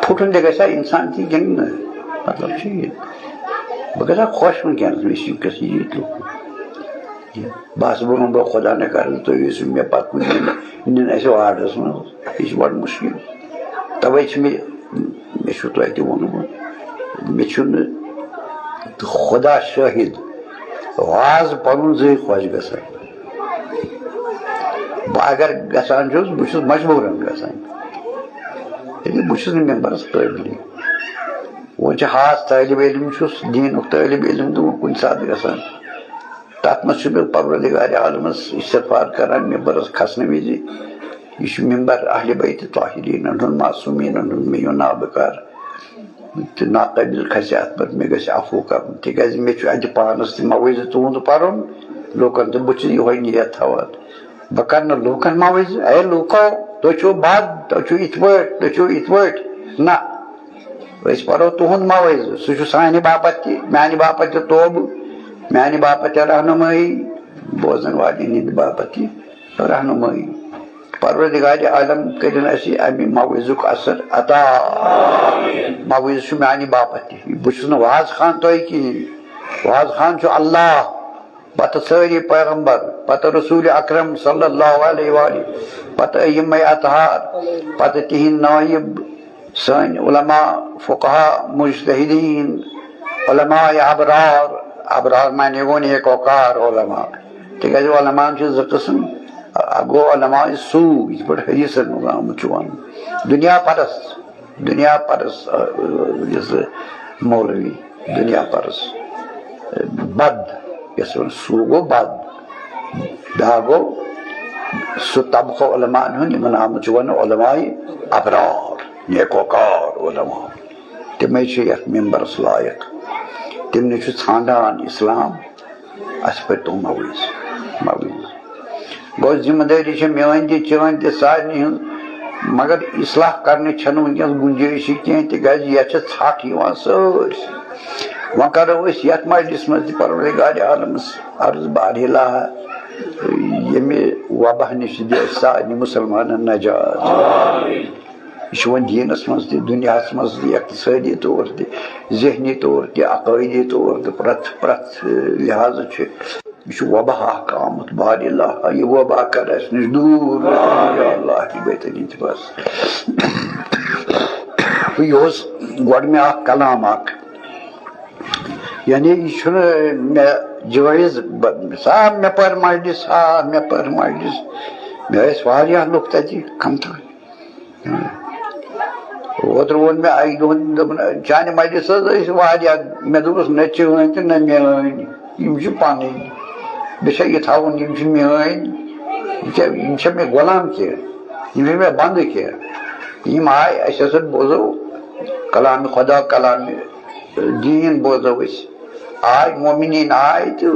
پھُٹُن تہِ گژھِ ہا اِنسان تہِ کِنہٕ نہٕ؟ مطلب چھُ یہِ، بہٕ گژھٕ ہا خۄش وٕنکیٚنَس، مےٚ چھِ وٕنکیٚس ییٖتۍ لُکھ۔ بس، بہٕ وَنہٕ، بہٕ خۄدا نہ کَرٕ، تُہۍ ٲسِو مےٚ پَتہٕ کُنہِ دِنہٕ نِن اَسہِ واڈَس منٛز۔ یہِ چھُ بَڑٕ مُشکِل۔ تَوَے چھِ مےٚ، مےٚ چھُ تۄہہِ تہِ ووٚنمُت، مےٚ چھُنہٕ خۄدا شٲہِد، وازٕ پَنُن زٕے خۄش گژھان۔ بہٕ اگر گژھان چھُس، بہٕ چھُس مجبوٗرَن گژھان۔ ییٚلہِ بہٕ چھُس نہٕ مٮ۪مبرَس قٲبلٕے۔ وۄنۍ چھِ ہاس طٲلب علم چھُس، دیٖنُک طٲلب علم تہٕ وۄنۍ کُنہِ ساتہٕ گژھان۔ تَتھ منٛز چھُس بہٕ پروردگارِ عالمَس استغفار کران مِمبرَس کھسنہٕ وِزِ۔ یہِ چھُ مِمبر اہلِ بیتِ طاہریٖنَن ہُنٛد، معصومیٖنَن ہُنٛد، مےٚ یُن نابکار تہٕ ناقٲبِل کھسہِ اَتھ پٮ۪ٹھ، مےٚ گژھِ عفو کرُن، تِکیٛازِ مےٚ چھُ اَتہِ پانَس تہِ موعظہٕ تُہُنٛد پَرُن، لوٗکَن تہٕ بہٕ چھُس یِہوٚے نیت تھاوان۔ بہٕ کرٕ نہٕ لوٗکَن موعظہٕ، "اے لوٗکو، تُہۍ چھِو بد، تُہۍ چھِو یِتھ پٲٹھۍ، تُہۍ چھِو یِتھ پٲٹھۍ۔" نہ، أسۍ پَرو تُہُنٛد موعظہٕ، سُہ چھُ سانہِ باپتھ تہِ، میٛانہِ باپتھ تہِ توبہٕ، میٛانہِ باپتھ تہِ رہنُمٲیی، بوزَن والٮ۪ن ہِنٛدِ باپتھ تہِ رہنُمٲیی۔ پروردگارِ عالم کٔرِن اَسہِ اَمہِ موعظُک اثر عطا۔ موعظہٕ چھُ میٛانہِ باپتھ تہِ۔ بہٕ چھُس نہٕ وازٕ خان تۄہہِ کِہیٖنۍ۔ وازٕ خان چھُ اللہ، پتہٕ سٲری پیغمبر، پتہٕ رسول اکرم صلی اللہ علیہ وآلہ، پتہٕ ائمہ اطہار، پتہٕ تِہِنٛدۍ نٲیِب، سٲنۍ علماء، فقہا، مجتہدین، علماء ابرار، ابرار معنی گوٚو نیکوکار علماء، تِکیٛازِ علماء چھِ زٕ قٕسم، اکھ گوٚو علماء سوء، یِتھ پٲٹھۍ حدیثن منٛز آمُت چھُ وَننہٕ، دُنیا پرست۔ دُنیا پرس، آ، یُس مولوی دُنیا پرس، بد، یَس وَنان سُہ گوٚو بد۔ بیٛاکھ گوٚو سُہ طبقہٕ علماءن ہُنٛد، یِمن آمُت چھُ وَننہٕ علماء ابرار، نیکوکار علماء۔ تِمے چھِ یَتھ مِمبرس لایق۔ تِم نہٕ چھُ ژھانٛڈان اسلام، اَسہِ پَزِ تِم مَوٕنۍ، مَوٕنۍ۔ گوٚو، ذمہٕ دٲری چھےٚ میٛٲنۍ تہِ، چٲنۍ تہِ، سارنٕے ہٕنٛز، مگر اصلاح کرنٕچ چھَنہٕ وٕنکیٚنَس گُنجٲیشٕے کینٛہہ، تِکیٛازِ یَتھ چھِ ژھَٹھ یِوان سٲرسٕے۔ وۄنۍ کرو أسۍ یَتھ مجلسہِ منٛز تہِ پروردگار عالمس عرض، بارہلا، ییٚمہِ وبا نِش دِ اَسہِ سارنٕے مُسلمانن نجات۔ یہِ چھُ وۄنۍ دیٖنَس منٛز تہِ، دُنیاہَس منٛز تہِ، اقتصٲدی طور تہِ، ذہنی طور تہِ، عقٲیدی طور تہِ، پرٛٮ۪تھ، پرٛٮ۪تھ لحاظہٕ چھُ، یہِ چھُ وبا اکھ آمُت، بارہلا، یہِ وبا کر اَسہِ نِش دوٗر، یا اللہ، یہِ بیتن انتفاس۔ یہِ اوس گۄڈٕ مےٚ اکھ کلام اکھ، یعنی یہِ چھُنہٕ مےٚ جٲیز، بہٕ، سا مےٚ پٔر مجلس، سا مےٚ پٔر مجلس، مےٚ ٲسۍ واریاہ لُکھ تَتہِ کَم تام۔ اوترٕ ووٚن مےٚ اَکہِ دۄہ، دوٚپُن، "چانہِ مجلسہِ حظ ٲسۍ واریاہ۔" مےٚ دوٚپُس، "نہ چٲنۍ تہٕ نہ میٲنۍ، یِم چھِ پَنٕنۍ۔ مےٚ چھا یہِ تھاوُن، یِم چھِ میٲنۍ؟ یہِ چھا، یِم چھا مےٚ غلام کینٛہہ؟ یِم چھا مےٚ بنٛدٕ کینٛہہ؟" یِم آے، اَسہِ ہسا بوزو کلامِ خدا، کلامِ دیٖن بوزو أسۍ۔ آے مومنیٖن آے تہٕ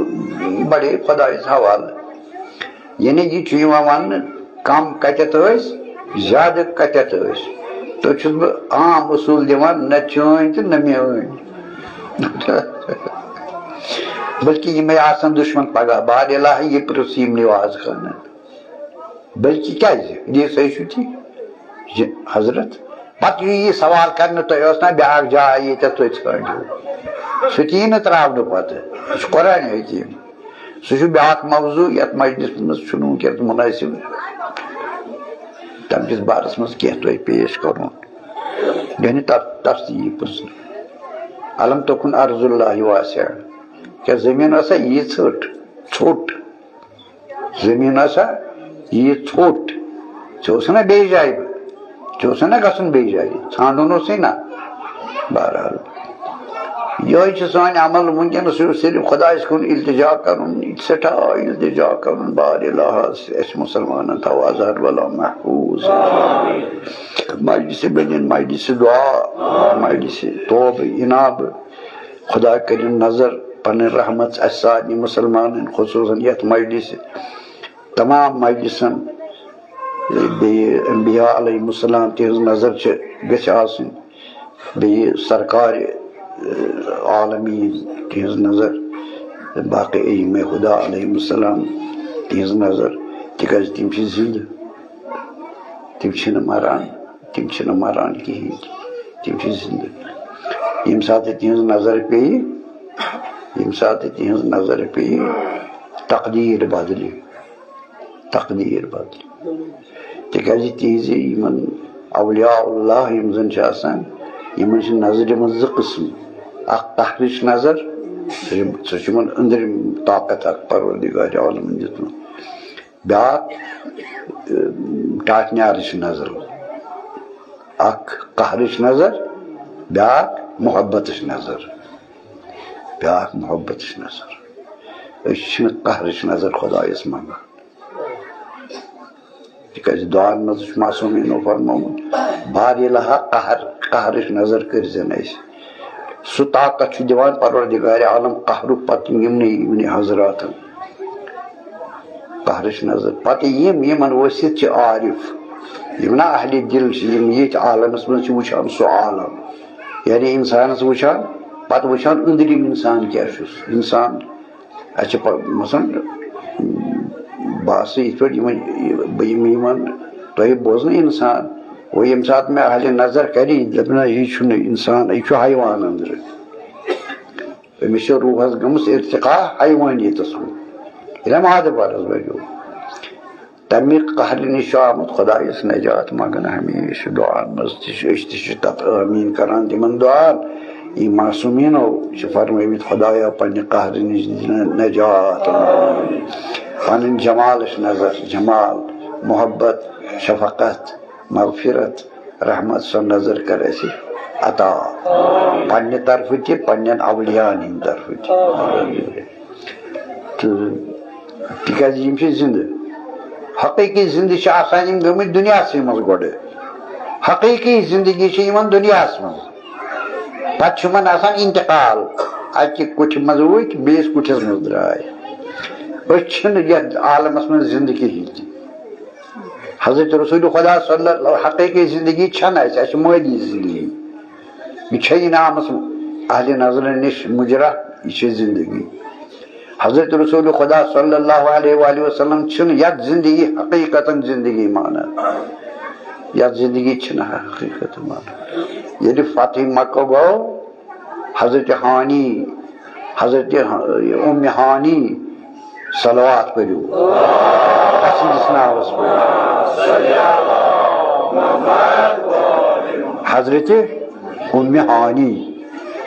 بڑے خۄدایَس حوالہٕ۔ یعنی یہِ چھُ یِوان وَننہٕ، کم کَتٮ۪تھ ٲسۍ، زیادٕ کَتٮ۪تھ ٲسۍ۔ تہٕ چھُس بہٕ عام اصوٗل دِوان، نہ چٲنۍ تہٕ نہ میٲنۍ۔ بلکہِ یِمے آسن دُشمن پگاہ، بارہلا، یہِ پرٛژھ یِم نواز خانن۔ بلکہِ کیازِ؟ یہِ سا چھُ تی۔ یہِ حضرت، پتہٕ یی یہِ سوال کرنہٕ، تۄہہِ ٲس نا بیٛاکھ جاے ییٚتٮ۪تھ تُہۍ ژھٲنٛڈِو؟ سُہ تہِ یی نہٕ ترٛاونہٕ پتہٕ۔ یہِ چھُ قرآنِ حکیٖم۔ سُہ چھُ بیٛاکھ موضوع، یَتھ مجلسہِ منٛز چھُنہٕ وٕنکیٚنَس مُنٲسِب تَمہِ کِس بارَس منٛز کینٛہہ تۄہہِ پیش کَرُن۔ یعنی تَتھ، تَتھ تہِ یی پرٛژھنہٕ۔ الم تکن ارض اللہ واسعہ۔ کیٛاہ زٔمیٖن ٲسا یی ژھٔٹ، ژھوٚٹ؟ زٔمیٖن ٲسا یی ژھوٚٹ؟ ژےٚ اوسُے نا بیٚیہِ جایہِ، ژےٚ اوسُے نا گژھُن بیٚیہِ جایہِ، ژھانٛڈُن اوسُے نا۔ بہرحال، یِہوٚے چھُ سٲنۍ عمل وٕنکیٚنَس، یہِ صرف خۄدایَس کُن التجا کَرُن، یہِ چھُ سٮ۪ٹھاہ التجا کَرُن، بارہلا، اَسہِ مُسلمانَن تھاو آزاد ولا محفوظ۔ مجلس بٔنِن، مجلس دعا، مجلس توبہٕ، انابہٕ۔ خدا کٔرِن نظر پنٕنۍ رحمت اسہِ سارنٕے مُسلمانن، خصوٗصاً یتھ مجلسہِ، تمام مجلسن۔ بیٚیہِ انبیاء علیہم السلام، تِہنٛز نظر چھِ، گژھِ آسٕنۍ۔ بیٚیہِ سرکارِ، اہ، عالمیٖن، تِہنٛز نظر۔ باقٕے ائمہ ہدا علیہم السلام، تِہنٛز نظر، تِکیازِ تِم چھِ زِندٕ۔ تِم چھِنہٕ مران، تِم چھِنہٕ مران کِہیٖنۍ تہِ، تِم چھِ زِندٕ۔ ییٚمہِ ساتہٕ تِہنٛز نظر پیٚیہِ، ییٚمہِ ساتہٕ تِہنٛز نظر پیٚیہِ، تقدیٖر بدلہِ، تقدیٖر بدلہِ۔ تِکیٛازِ تِہنٛزِ یِمن اولیاء اللہ یِم زن چھِ آسان، یِمن چھِ نظرِ منٛز زٕ قٕسم، اکھ قہرٕچ نظر، سُہ چھِ، سُہ چھُ یِمن أنٛدرِم طاقت اکھ پروردگار عالمن دیُتمُت۔ بیٛاکھ، اہ، ٹاٹھۍ نیارٕچ نظر، اکھ قہرٕچ نظر، بیٛاکھ محبتٕچ نظر، بیٛاکھ محبتٕچ نظر۔ أسۍ چھِنہٕ قہرٕچ نظر خۄدایَس منٛگان، تِکیٛازِ دُعاہَن منٛز چھُ معصومیٖنو فرمومُت، "بارِلہا قہر، قہرٕچ نظر کٔرۍ زٮ۪ن اَسہِ۔" سُہ طاقت چھُ دِوان پروردگار عالم قہرُک پتہٕ یِمنٕے، یِمنٕے حضراتن۔ قہرٕچ نظر۔ پتہٕ یِم، یِمن ؤسِتھ چھِ عارف، یِم نا اہلِ دِل چھِ، یِم ییٚتھۍ عالمس منٛز چھِ وٕچھان سُہ عالم، یعنی انسانس وٕچھان، پتہٕ وٕچھان أنٛدرِم انسان کیٛاہ چھُس۔ انسان، اَسہِ چھِ پ-، مثلاً، بہٕ آسہٕ یِتھ پٲٹھۍ یِمن، بہٕ یِم یِمن تۄہہِ بوزنہٕ انسان، وۄنۍ ییٚمہِ ساتہٕ مےٚ اہلِ نظر کرِ، دَپہِ نہ، یہِ چھُنہٕ انسان، یہِ چھُ حیوان أنٛدرٕ۔ أمِس چھِ روحس گٔمٕژ ارتقا حیوانیتس کُن۔ ییٚلہِ مادٕ پرس بنیو۔ تَمہِ قہرِ نِش چھُ آمُت خۄدایس نجات منٛگنہٕ ہمیشہٕ دُعاہن منٛز تہِ چھُ، أسۍ تہِ چھِ تتھ آمیٖن کران تِمن دُعاہن۔ یِم معصومیٖنو چھِ فرمٲومٕتۍ، خۄدایا، پننہِ قہرِ نِش دِ نجات۔ پنٕنۍ جمالٕچ نظر، جمال، محبت، شفقت، مغفرت، رحمت سۄ نظر کر اَسہِ عطا۔ پننہِ طرفہٕ تہِ، پننٮ۪ن اولیاءن ہٕنٛدِ طرفہٕ تہِ۔ تہٕ تِکیٛازِ یِم چھِ زِندٕ۔ حقیٖقی زِندٕ چھِ آسان یِم گٔمٕتۍ دُنیاہسٕے منٛز گۄڈٕ۔ حقیٖقی زِندگی چھِ یِمن دُنیاہس منٛز۔ پتہٕ چھُ یِمن آسان انتقال۔ اَکہِ کُٹھِ منٛز ؤتھۍ، بیٚیِس کُٹھِس منٛز درٛاے۔ أسۍ چھِنہٕ یَتھ عالمَس منٛز زِندٕ کِہیٖنۍ تہِ۔ حضرت رسول خدا صلی اللہ، حقیقی زندگی چھنہٕ اسہِ، اسہِ چھِ مٲدی زندگی۔ یہِ چھےٚ یہِ نامس اہلِ نظرن نِش مجرا، یہِ چھِ زندگی۔ حضرت رسول خدا صلی اللہ علیہ وآلہ وسلم چھِنہٕ یتھ زندگی حقیقتاً زندگی مانان۔ یتھ زندگی چھِنہٕ حقیقتاً مانان۔ ییٚلہِ فتح مکہ گوٚو، حضرت ہانی، حضرت ام ہانی، صلوات پٔرِو۔ تسٕنٛدِس ناوس پٔرِو۔ حضرت ام ہانی،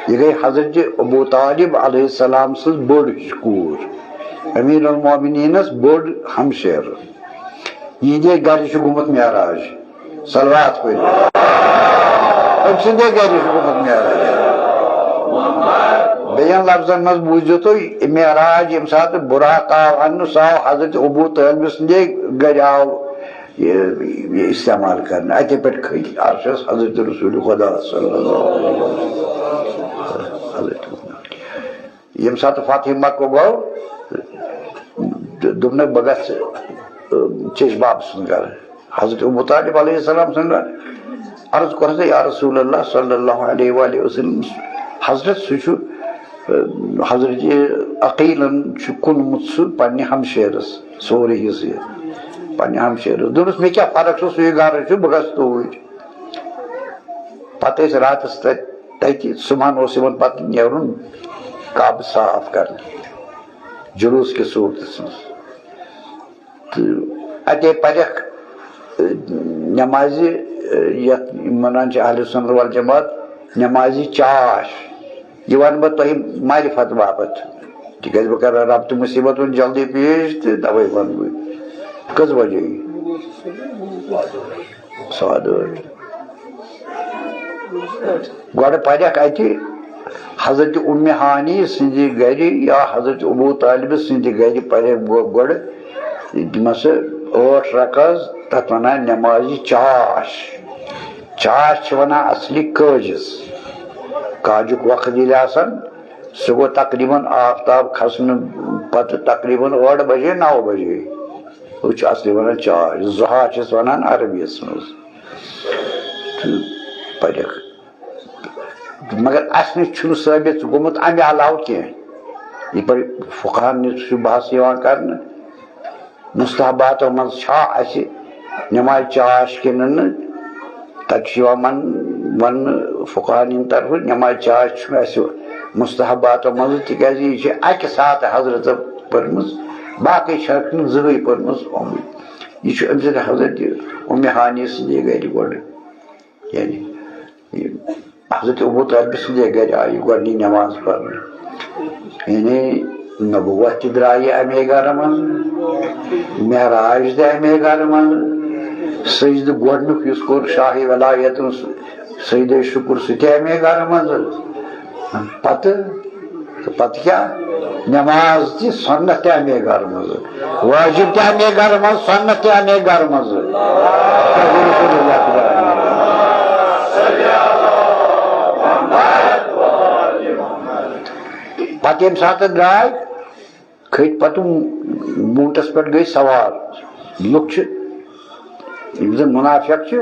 یہِ گٔے حضرت ابو طالب علیہ السلام سٕنٛز بٔڑ ہِش کوٗر، امیر المومنینس بٔڑ ہمشیرٕ۔ یِہنٛدے گرِ چھُ گوٚمُت معراج۔ صلوات پٔرِو۔ أمۍ سٕنٛدے گرِ چھُ گوٚمُت معراج۔ بیٚین لفظن منٛز بوٗزِو تُہۍ، معراج ییٚمہِ ساتہٕ بُراق آو اننہٕ، سُہ آو حضرت ابو طالب سٕنٛدے گرِ آو یہِ، یہِ استعمال کرنہٕ۔ اَتے پٮ۪ٹھ کھٔتۍ عرشس حضرت رسول خدا صلی اللہ علیہ وسلم۔ حضرت ییٚمہِ ساتہٕ فتح مکہ گوٚو، دوٚپنَکھ، "بہٕ گژھٕ، اۭں، چیٚچ باب سُنٛد گرٕ۔" حضرت ابو طالب علیہ السلام سُنٛد گرٕ۔ عرض کوٚرُس، "یا رسول اللہ صلی اللہ علیہ وآلہ وسلم، حضرت سُہ چھُ، اۭں، حضرت عقیلن چھُ کُنمُت سُہ پننہِ ہمشیرس، سورُے حصہٕ یہِ پننہِ ہمشیرس۔" دوٚپنَس، "مےٚ کیٛاہ فرق چھُ، سُے گرٕ چھُ، بہٕ گژھٕ توٗرۍ۔" پتہٕ ٲسۍ راتس تتہِ، تتہِ صبحن اوس یِمن پتہٕ نیرُن کعبہٕ صاف کرنہِ جلوٗس کِس صوٗرتس منٛز۔ تہٕ اتے پرکھ، ٲ، نمازِ، ٲ، یتھ ونان چھِ اہل سنت والجماعت، نمازِ چاش۔ یہِ ونہٕ بہٕ تۄہہِ معرفت باپتھ، تِکیازِ بہٕ کرٕ رب تہٕ مصیبتن جلدی پیش تہٕ توے ونہٕ بہٕ۔ کٔژ بجے؟ ساڑٕ ٲٹھ۔ گۄڈٕ پرکھ اتہِ حضرت ام ہانی سٕنٛدِ گرِ یا حضرت ابو طالب سٕنٛدِ گرِ پرکھ گۄ-، گۄڈٕ۔ تِم ہسا ٲٹھ رکعت، تتھ ونان نمازِ چاش۔ چاش چھِ ونان اصلی کٲجِس۔ کاجُک وقت ییٚلہِ آسان، سُہ گوٚو تقریباً آفتاب کھسنہٕ پتہٕ تقریباً ٲٹھ بجے، نو بجے۔ أسۍ چھِ اصلی ونان چاش، ضحیٰ چھِس ونان عربیس منٛز۔ تہٕ پرکھ۔ مگر اسہِ نِش چھُنہٕ ثٲبت گوٚمُت امہِ علاوٕ کینٛہہ۔ یہِ پٲٹھۍ فقہن نِش چھُ بحث یِوان کرنہٕ۔ مستحباتو منٛز چھا اسہِ نماز چاش کِنہٕ نہٕ؟ تتہِ چھُ یِوان ون-، وننہٕ فقہن ہٕنٛدِ طرفہٕ، نماز چاش چھُنہٕ اسہِ مستحباتو منٛز، تِکیازِ یہِ چھِ اکہِ ساتہٕ حضرت پٔرمٕژ، باقٕے چھَکھ نہٕ زٕہٕے پٔرمٕژ۔ یہِ چھُ أمۍ سٕنٛدِ حضرت ام ہانی سٕنٛدِ گرِ گۄڈٕ، یعنی یہِ حضرت ابو طالب سٕنٛدے گرِ آیہِ گۄڈٕنِچ نماز پرنہٕ۔ یعنی نبوت تہِ درٛایہِ اَمے گرٕ منٛز، معراج تہِ اَمے گرٕ منٛز، سجدٕ گۄڈٕنیُک یُس کوٚر شاہِ ولایتن سُہ سجدے شُکر سُہ تہِ اَمے گرٕ منٛز۔ پتہٕ تہٕ پتہٕ کیٛاہ؟ نماز تہِ سنت تہِ اَمے گرٕ منٛز، واجب تہِ اَمے گرٕ منٛز، سنت تہِ اَمے گرٕ منٛز۔ پتہٕ ییٚمہِ ساتہٕ درٛاے، کھٔتۍ پتہٕ ووٗنٛٹس پٮ۪ٹھ گٔے سوار۔ لُکھ چھِ، یِم زن منافق چھِ،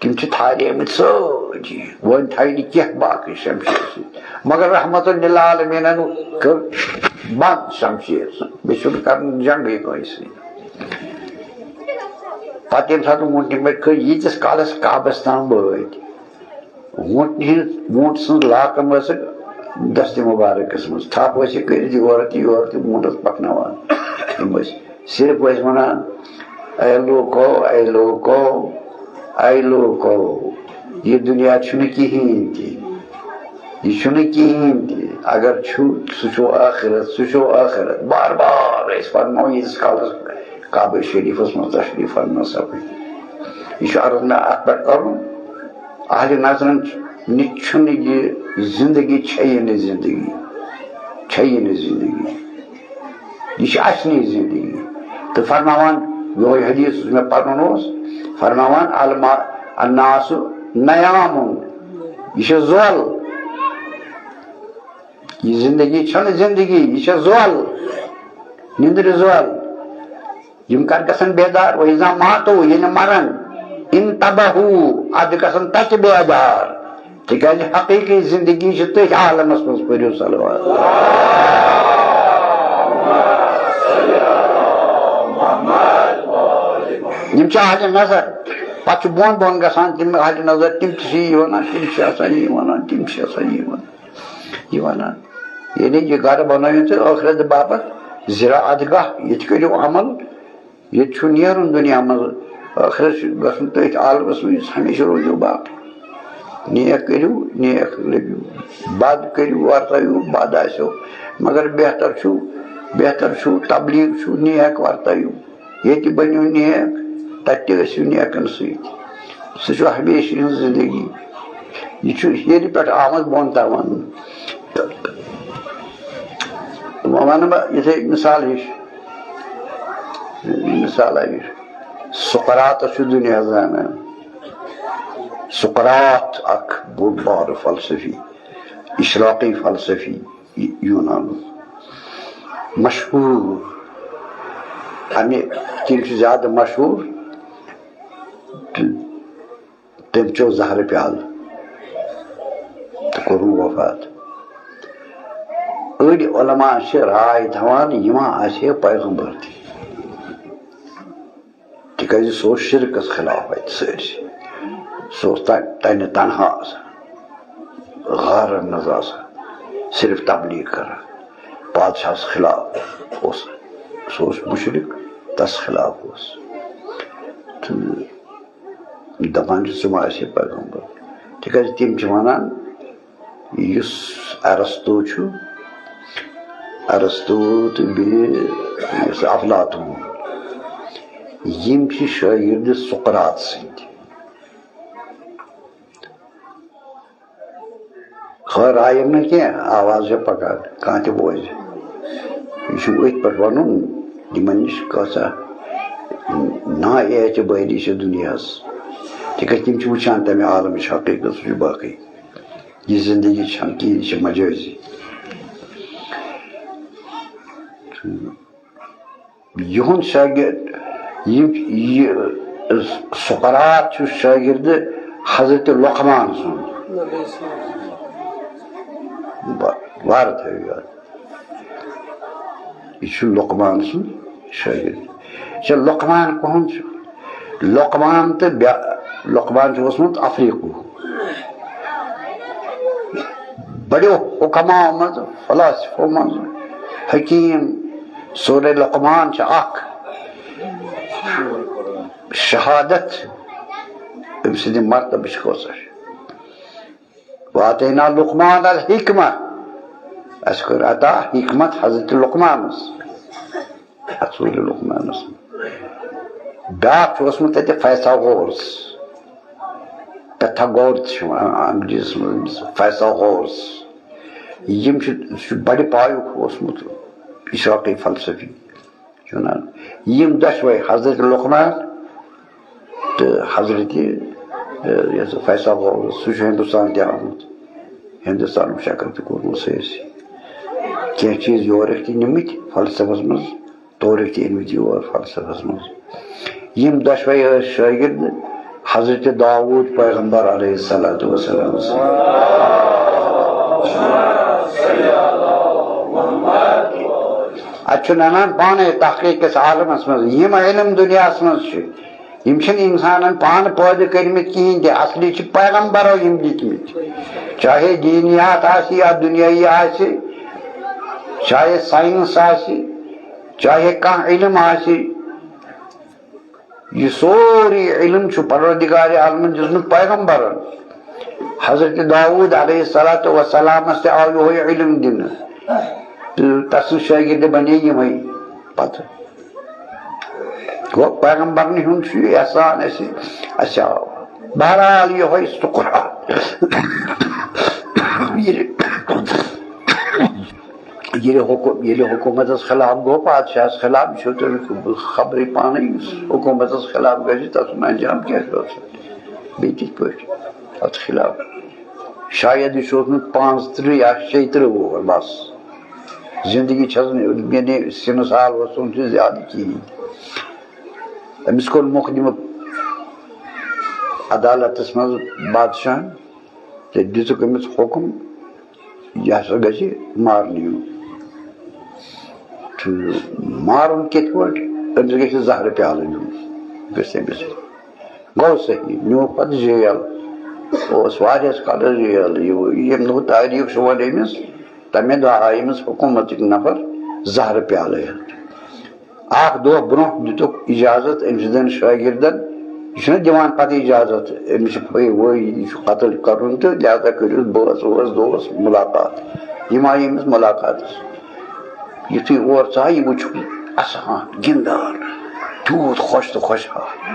تِم چھِ تھاریمٕتۍ سٲری، وۄنۍ تھایہِ نہٕ کینٛہہ باقٕے شمشیر سۭتۍ۔ مگر رحمت للعالمینن کٔر بنٛد شمشیر سۭتۍ، بیٚیہِ چھُنہٕ کرُن جنگٕے کٲنٛسہِ سۭتۍ۔ پتہٕ ییٚمہِ ساتہٕ ووٗنٛٹنہِ پٮ۪ٹھ کھٔتۍ، ییٖتِس کالس کعبس تام وٲتۍ، ووٗنٛٹنہِ ہٕنٛز، ووٗنٛٹ سٕنٛز لاکم ٲسٕکھ دستِ مبارکس منٛز، تھپھ ٲسِکھ کٔرِتھ یورٕ تہٕ یورٕ تہٕ ووٗنٛٹس پکناوان۔ یِم ٲسۍ صرف ٲسۍ ونان، "اے لوٗکو، اے لوٗکو، اے لوٗکو، یہِ دُنیا چھُنہٕ کِہیٖنۍ تہِ، یہِ چھُنہٕ کِہیٖنۍ تہِ، اگر چھُ، سُہ چھُ ٲخرت، سُہ چھُ ٲخرت۔" بار بار ٲسۍ فرماوان، ییٖتِس کالس کعبہ شریفس منٛز تشریف فرما سپدِ۔ یہِ چھُ عرض مےٚ اتھ پٮ۪ٹھ کرُن، اہلِ نظرن نِش چھُنہٕ یہِ زندگی، چھیی نہٕ زندگی، چھیی نہٕ زندگی۔ یہِ چھِ اَسہِ نِش زندگی۔ تہٕ فرماوان، یِہوٚے حدیث یُس مےٚ پَرُن اوس، فرماوان، الما-، الناس نیامٌ، یہِ چھِ زول۔ یہِ زندگی چھَنہٕ زندگی، یہِ چھےٚ زول، نِندرِ زول۔ یِم کر گژھن بیدار؟ وَإِذَا مَاتُوا، ییٚلہِ مرن، انتبہوا، اَدٕ گژھن تَتہِ بیدار۔ تِکیٛازِ حقیٖقی زندگی چھِ تٔتھۍ عالمس منٛز۔ پٔرِو صلوات۔ یِم چھِ اہلِ نظر، پتہٕ چھُ بۄن بۄن گژھان تِم اہلِ نظر، تِم تہِ چھِ یی وَنان، تِم چھِ آسان یی وَنان، تِم چھِ آسان یی وَنان، یہِ وَنان۔ یعنی یہِ گرٕ بنٲوِو تُہۍ ٲخرت باپتھ زِراعت گاہ، ییٚتہِ کٔرِو عمل، ییٚتہِ چھُ نیرُن دُنیا منٛز، ٲخرت چھُ گژھُن تٔتھۍ عالمس منٛز، یُس ہمیشہِ روزیو باقٕے۔ نیک کٔرِو، نیک لٔبِو، بد کٔرِو، ورتٲیِو، بد آسیو، مگر بہتر چھُ، بہتر چھُ، تبلیغ چھُ، نیک ورتٲیِو۔ ییٚتہِ بٔنِو نیک، تَتہِ تہِ ٲسِو نیکَن سۭتۍ۔ سُہ چھُ ہمیشہِ ہٕنٛز زِندگی۔ یہِ چھُ ہیٚرِ پٮ۪ٹھ آمُت بۄن تام وَننہٕ۔ وۄنۍ وَنہٕ بہٕ یِتھَے مِثال ہِش، مِثالہ ہِش۔ سقراتَس چھُ دُنیا زانان۔ سقرات اَکھ بوٚڑ بارٕ فلسفی، اِشراقی فلسفی۔ یونانُک مشہوٗر، اَمہِ کِنۍ چھُ زیادٕ مشہوٗر۔ تہٕ تٔمۍ چیوٚو زہرٕ پیالہٕ تہٕ کوٚرُن وفات۔ أڑۍ علماء چھِ راے تھاوان، یہِ ما آسہِ ہے پیغمبر تہِ۔ تِکیٛازِ سُہ اوس شِرکَس خلاف اَتہِ سٲرسٕے۔ سُہ اوس تَ-، تَنہِ تنہا آسان، غارَن منٛز آسان، صرف تبلیغ کران۔ بادشاہَس خلاف اوس، سُہ اوس مُشرِک، تَس خلاف اوس۔ تہٕ دَپان چھِ، ژٕ ما آسہِ ہے پیغمبر؟ تِکیٛازِ تِم چھِ وَنان، یُس ارسطو چھُ، ارسطو تہٕ بیٚیہِ یُس افلاطون، یِم چھِ شٲگِردِ سقراط سٕنٛدۍ۔ خٲر آیَم نہٕ کینٛہہ، آواز چھےٚ پَکان، کانٛہہ تہِ بوزِ۔ یہِ چھُ أتھۍ پٮ۪ٹھ وَنُن، یِمَن نِش کۭژاہ نا اعتبٲری چھِ دُنیاہَس۔ تِکیٛازِ تِم چھِ وٕچھان تَمہِ عالمٕچ حقیٖقت، سُہ چھُ باقٕے۔ یہِ زندگی چھَنہٕ کِہیٖنۍ، یہِ چھِ مجٲزی۔ یِہُنٛد شاگرد، یہِ، یہِ سقراط چھُ شاگرد حضرت لقمان سُنٛد۔ وارٕ تھٲیِو یاد۔ یہِ چھُ لقمان سُنٛد شٲگِرد۔ یہِ چھُ لقمان کُہُنٛد چھُ؟ لقمان تہٕ بیا-، لقمان چھُ اوسمُت افریقو۔ بڑیو حکماو منٛز، فلاسفو منٛز، حکیم۔ سورہ لقمان چھِ اکھ شہادت أمۍ سٕنٛدِ مرتبٕچ کۭژاہ چھِ۔ واتینا لقمان الحکمہ، اَسہِ کٔر عطا حکمت حضرت لقمانس، اَتھ سورہ لقمانس۔ بیٛاکھ چھُ اوسمُت تَتہِ فیثاغورس، پیتھاگورس چھِ وَنان انگریزیس منٛز، فیثاغورس۔ یِم چھِ، سُہ چھُ بَڑِ پایُک اوسمُت اشراقی فلسفی۔ چھُنہ؟ یِم دۄشوے، حضرت لقمان تہٕ حضرت، یہِ ہسا فیصل، سُہ چھُ ہندوستان تہِ آمُت، ہندوستانُک چکر تہِ کوٚرمُت سٲرسٕے۔ کینٛہہ چیٖز یورٕکۍ تہِ نِمٕتۍ فلسفس منٛز، تورٕکۍ تہِ أنمٕتۍ یور فلسفس منٛز۔ یِم دۄشوے ٲسۍ شٲگِرد حضرت داوود پیغمبر علیہ الصلوۃ والسلام۔ اتھ چھُ ننان پانے تحقیق کِس عالمس منٛز، یِم علم دُنیاہس منٛز چھِ، یِم چھِنہٕ انسانن پانہٕ پٲدٕ کٔرمٕتۍ کِہیٖنۍ تہِ، اصلی چھِ پیغمبرو یِم دِتمٕتۍ۔ چاہے دینیات آسہِ یا دُنیاہی آسہِ، چاہے ساینس آسہِ، چاہے کانٛہہ علم آسہِ، یہِ سورُے علم چھُ پروردگار عالمن دیُتمُت پیغمبرن۔ حضرت داوود علیہ الصلوۃ والسلامس تہِ آو یِہوٚے علم دِنہٕ۔ تہٕ تسٕنٛز شٲگِردِ بنے یِمے پتہٕ۔ گوٚو، پیغمبرنٕے ہُنٛد چھُ یہِ احسان اَسہِ، اَسہِ آو۔ بہرحال، یِہوٚے سُکرا۔ ییٚلہِ، ییٚلہِ حکو-، ییٚلہِ حکوٗمتس خلاف گوٚو، بادشاہس خلاف، یہِ چھُو تۄہہِ خبرٕے پانَے، یُس حکوٗمتس خلاف گژھِ، تَسُنٛد انجام کیٛاہ چھُ آسان؟ بیٚیہِ کِتھ پٲٹھۍ؟ اَتھ خلاف۔ شاید یہِ چھُ اوسمُت پانٛژترٕہ یا شیٚیہِ ترٕہ وُہُر بس۔ زندگی چھَس نہٕ، یعنی سِنہٕ سال اوسُم چھُ زیادٕ کِہیٖنۍ۔ أمِس کوٚر مُقدِمہٕ عدالتس منٛز بادشاہن تہٕ دِژٕکھ أمِس حُکُم، یہِ ہسا گژھِ مارنہٕ یُن۔ تہٕ مارُن کِتھ پٲٹھۍ؟ أمِس گژھِ زہرٕ پیالہٕ دیُن، گژھِ أمِس۔ گوٚو صحیح، نیوٗکھ پتہٕ جیل، اوس واریاہس کالس جیل۔ یہِ، ییٚمہِ دۄہ تاریٖخ چھُ وۄنۍ أمِس، تَمے دۄہ آیہِ أمِس حکوٗمتٕکۍ نفر زہرٕ پیالہٕ ہٮ۪تھ۔ اکھ دۄہ برونٛہہ دِتُکھ اجازت أمۍ سٕنٛدٮ۪ن شٲگِردن، یہِ چھُنہ دِوان پتہٕ اجازت، أمِس چھِ پھٔے ؤے، یہِ چھُ قتل کرُن تہٕ لہذا کٔرِو بٲژ وٲژ دوس مُلاقات۔ یِم آیہِ أمِس مُلاقاتس۔ یُتھُے اور ژاو، یہِ وٕچھُکھ اَسان، گِنٛدان، تیوٗت خۄش تہٕ خۄشحال۔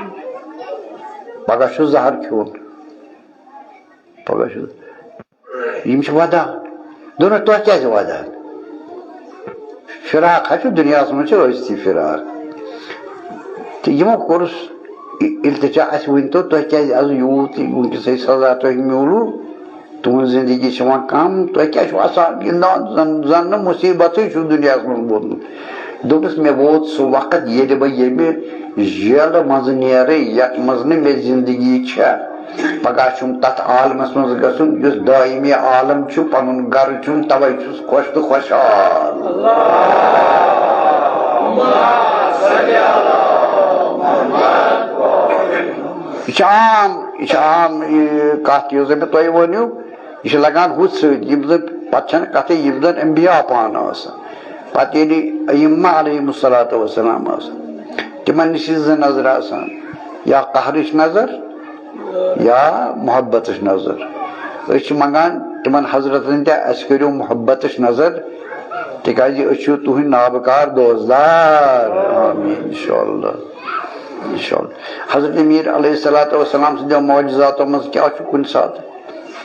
پگاہ چھُ زہر کھیوٚن۔ پگاہ چھُ، یِم چھِ وَدان۔ دوٚپنَس، "تۄہہِ کیٛازِ وَدان؟ فراق ہا چھُ دُنیاہَس منٛز، چھِ ٲسۍتھٕے فراق۔" تہٕ یِمو کوٚرُس اِ-، التجا، "اَسہِ ؤنۍ تو، تۄہہِ کیٛازِ آز یوٗت وٕنکیٚسٕے سزا تۄہہِ میوٗلوُ؟ تُہٕنٛز زندگی چھِ وۄنۍ کم، تۄہہِ کیٛاہ چھُو اَسان گِنٛدان؟ زَن، زَن نہٕ مُصیٖبتٕے چھُو دُنیاہَس منٛز ووتمُت۔" دوٚپُس، "مےٚ ووت سُہ وقت، ییٚلہِ بہٕ ییٚمہِ جیلہٕ منٛزٕ نیرٕ، یَتھ منٛز نہٕ مےٚ زندگی چھےٚ۔ پگاہ چھُم تَتھ عالمَس منٛز گژھُن، یُس دٲیمی عالم چھُ، پَنُن گَرٕ چھُم، تَوَے چھُس خۄش تہٕ خۄشحال۔" یہِ چھِ عام، یہِ چھِ عام، یہِ کَتھ، یُس زَن مےٚ تۄہہِ ؤنِو، یہِ چھِ لگان ہُتھ سۭتۍ، یِم زَن پَتہٕ چھَنہٕ کَتھٕے، یِم زَن انبیاء پانہٕ آسان۔ پَتہٕ ییٚلہِ ائمہ علیہم الصلوۃ والسلام آسان، تِمَن نِش چھِ زٕ نظرٕ آسان، یا قہرٕچ نظر، یا محبتٕچ نظر۔ أسۍ چھِ منٛگان تِمَن حضرتَن تہِ، اَسہِ کٔرِو محبتٕچ نظر، تِکیٛازِ أسۍ چھِ تُہٕنٛدۍ نابکار دوستدار۔ آمین، انشاءاللہ، انشاءاللہ۔ حضرت امیر علیہ الصلوۃ والسلام سٕنٛدیو معجزاتو منٛز کیٛاہ چھُ کُنہِ ساتہٕ؟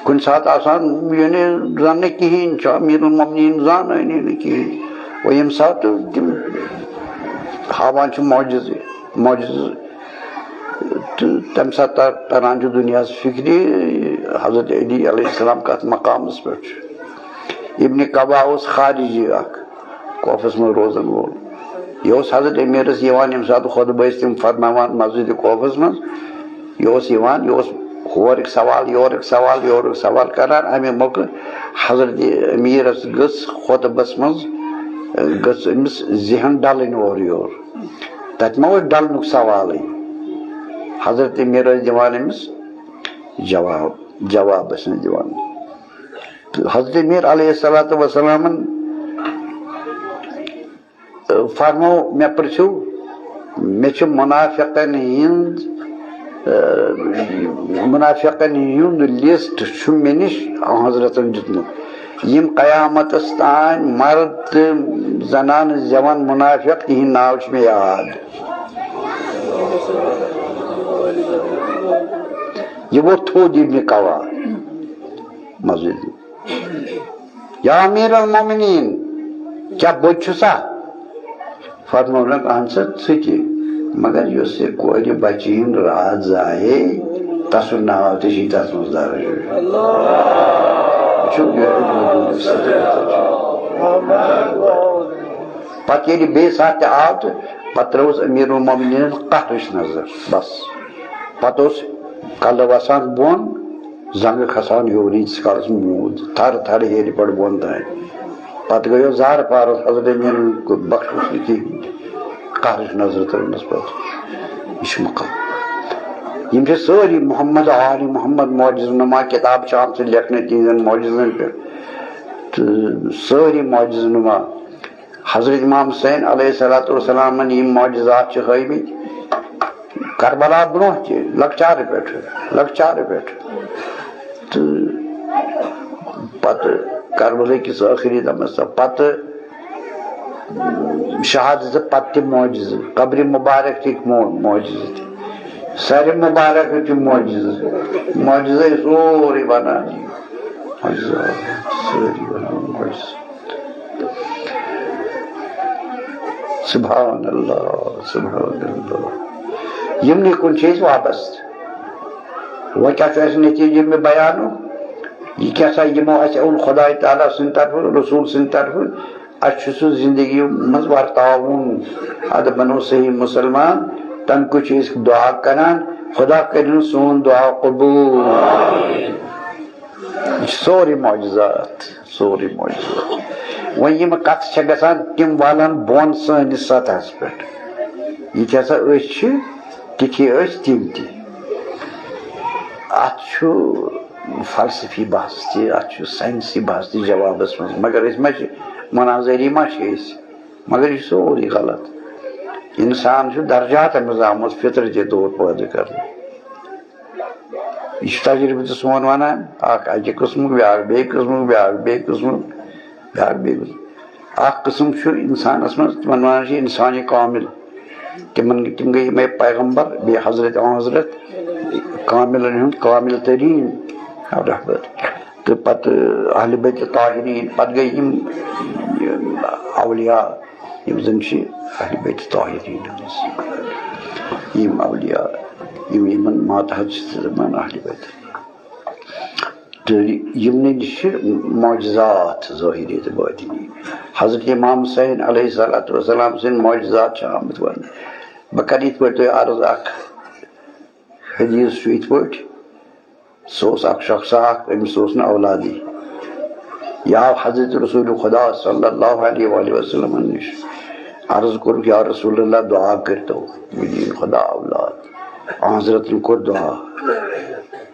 کُنہِ ساتہٕ آسان، یعنی، زن نہٕ کِہیٖنۍ چھُ، امیر المومنین زانٲنی نہٕ کِہیٖنۍ۔ وۄنۍ ییٚمہِ ساتہٕ تِم ہاوان چھِ معجزٕ، معجزٕ، تہٕ تَمہِ ساتہٕ تر-، تران چھُ دُنیاہَس فِکرِ، حضرت علی علیہ السلام کَتھ مقامَس پٮ۪ٹھ چھُ۔ ابن کبا اوس خارجی اکھ، کوفس منٛز روزن وول۔ یہِ اوس حضرت امیرس یِوان، ییٚمہِ ساتہٕ خطبہٕ ٲسۍ تِم فرماوان مسجد کوفس منٛز، یہِ اوس یِوان، یہِ اوس ہورٕکۍ سوال، یورٕکۍ سوال، یورٕکۍ سوال کران۔ اَمہِ مۄکھٕ حضرت امیرس گٔژھ خطبس منٛز، گٔژھ أمِس ذہن ڈلٕنۍ اورٕ یور۔ تتہِ ما اوس ڈلنُک سوالٕے۔ حضرت امیر ٲسۍ دِوان أمِس جواب، جواب ٲسۍ أمِس دِوان۔ تہٕ حضرت امیر علیہ الصلوۃ والسلامن فرمو، مےٚ پرژھِو، مےٚ چھُ منافقن ہُنٛد، اَ، منافقن ہُنٛد لسٹ چھُ مےٚ نِش حضرتن دیُتمُت، یِم قیامتس تام مرد تہٕ زنانہٕ زٮ۪وَن منافق، تِہِنٛدۍ ناو چھِ مےٚ یاد۔ یہِ ووٚتھ تھوٚد ابن کوا مسجد۔ یا امیر المومنین، کیا بہٕ چھُسا؟ فرمونکھ، اہن سا، ژٕ تہِ، مگر یُس یہِ کورِ بچہِ ہُنٛد راز زاہے، تسُنٛد ناو تہِ چھُے تتھ منٛز درج۔ وٕچھِو، یہِ پتہٕ ییٚلہِ بیٚیہِ ساتہٕ تہِ آو تہٕ پتہٕ ترٲوٕس امیر المومنینن قہرٕچ نظر، بس۔ پتہٕ اوس کلہٕ وسان بۄن، زنٛگہٕ کھسان ہیوٚر، ییٖتِس کالس موٗد، تھرٕ تھرٕ ہیٚرِ پٮ۪ٹھ بۄن تام۔ پتہٕ گٔیو زارٕ پارس، حضرت امیٖرن کوٚر بخشُس نہٕ کِہیٖنۍ۔ قہرٕچ نظرِ ترٲونس پتہٕ۔ یہِ چھُ مقام۔ یِم چھِ سٲری محمد آل محمد معجز نما کِتاب چھِ آمژٕ لیکھنہٕ تِہنٛدٮ۪ن معجزن پٮ۪ٹھ۔ تہٕ سٲری معجز نما۔ حضرت امام حسین علیہ الصلوۃ والسلامن یِم معجزات چھِ ہٲومٕتۍ کربلا برونٛہہ تہِ، لۄکچارٕ پٮ۪ٹھٕ، لۄکچارٕ پٮ۪ٹھٕ۔ تہٕ پتہٕ کربلہٕ کِس ٲخری دمس تام، پتہٕ شہادتہٕ پتہٕ تہِ معجزٕ، قبرِ مبارک تہِ مو-، معجزٕ تہِ، سرِ مبارک تہِ معجزٕ، معجزے سورُے بنان۔ معجزٕ، سٲری بنان معجزٕ۔ سبحان اللہ، سبحان اللہ۔ یِمنٕے کُن چھِ أسۍ وابستہٕ۔ وۄنۍ کیٛاہ چھُ اَسہِ نتیٖجہٕ ییٚمہِ بیانُک؟ یہِ کیٛاہ سا یِمو اَسہِ اوٚن خۄداے تعالیٰ سٕنٛدِ طرفہٕ، رسوٗل سٕنٛدِ طرفہٕ، اَسہِ چھُ سُہ زِندگی منٛز ورتاوُن۔ اَدٕ بَنو صحیح مُسلمان، تَمہِ کُے چھِ أسۍ دُعا کران، خۄدا کٔرِن سون دُعا قبوٗل۔ یہِ چھُ سورُے معجزات، سورُے معجزات۔ وۄنۍ یِم کَتھٕ چھےٚ گژھان، تِم والَن بۄن سٲنِس سطحَس پٮ۪ٹھ۔ یِتھۍ ہسا أسۍ چھِ، تِتھی ٲسۍ تِم تہِ۔ اَتھ چھُ فلسفی بحث تہِ، اَتھ چھُ ساینسی بحث تہِ جوابَس منٛز، مگر أسۍ ما چھِ، مناظری ما چھِ أسۍ؟ مگر یہِ چھُ سورُے غلط۔ اِنسان چھُ درجاتَن منٛز آمُت فطرتی طور پٲدٕ کرنہٕ۔ یہِ چھُ تجربہٕ تہِ سون وَنان، اَکھ اَکہِ قٕسمُک، بیٛاکھ بیٚیہِ قٕسمُک، بیٛاکھ بیٚیہِ قٕسمُک، بیٛاکھ بیٚیہِ قٕسمُک۔ اَکھ قٕسم چھُ اِنسانَس منٛز، تِمَن وَنان چھِ اِنسانِ کامل۔ تِمَن، تِم گٔے یِمَے پیغمبر، بیٚیہِ حضرت، حضرت کاملَن ہُنٛد کامل تریٖن رحمت۔ تہٕ پَتہٕ اہلِ بیتِ طاہریٖن، پَتہٕ گٔے یِم، یِم اولیاء، یِم زَن چھِ اہلِ بیتِ طاہریٖن ہٕنٛدۍ، یِم اولیاء، یِم یِمَن ماتحت چھِ دَپان اہلِ بیت۔ تہٕ یِمنٕے نِش چھِ معجزات ظٲہری تہٕ باطنی۔ حضرت امام حسین علیہ الصلوۃ والسلام سٕنٛدۍ معجزات چھِ آمٕتۍ وَننہٕ۔ بہٕ کَرٕ یِتھ پٲٹھۍ تۄہہِ عرض اَکھ۔ حدیث چھُ یِتھ پٲٹھۍ، سُہ اوس اَکھ شخص اَکھ، أمِس اوس نہٕ اولادٕے۔ یہِ آو حضرت رسول خدا صلی اللہ علیہ وآلہ وسلمن نِش، عرض کوٚرُکھ، یا رسول اللہ، دُعا کٔرۍتو، مےٚ دِیِن خدا اولاد۔ حضرتن کوٚر دُعا،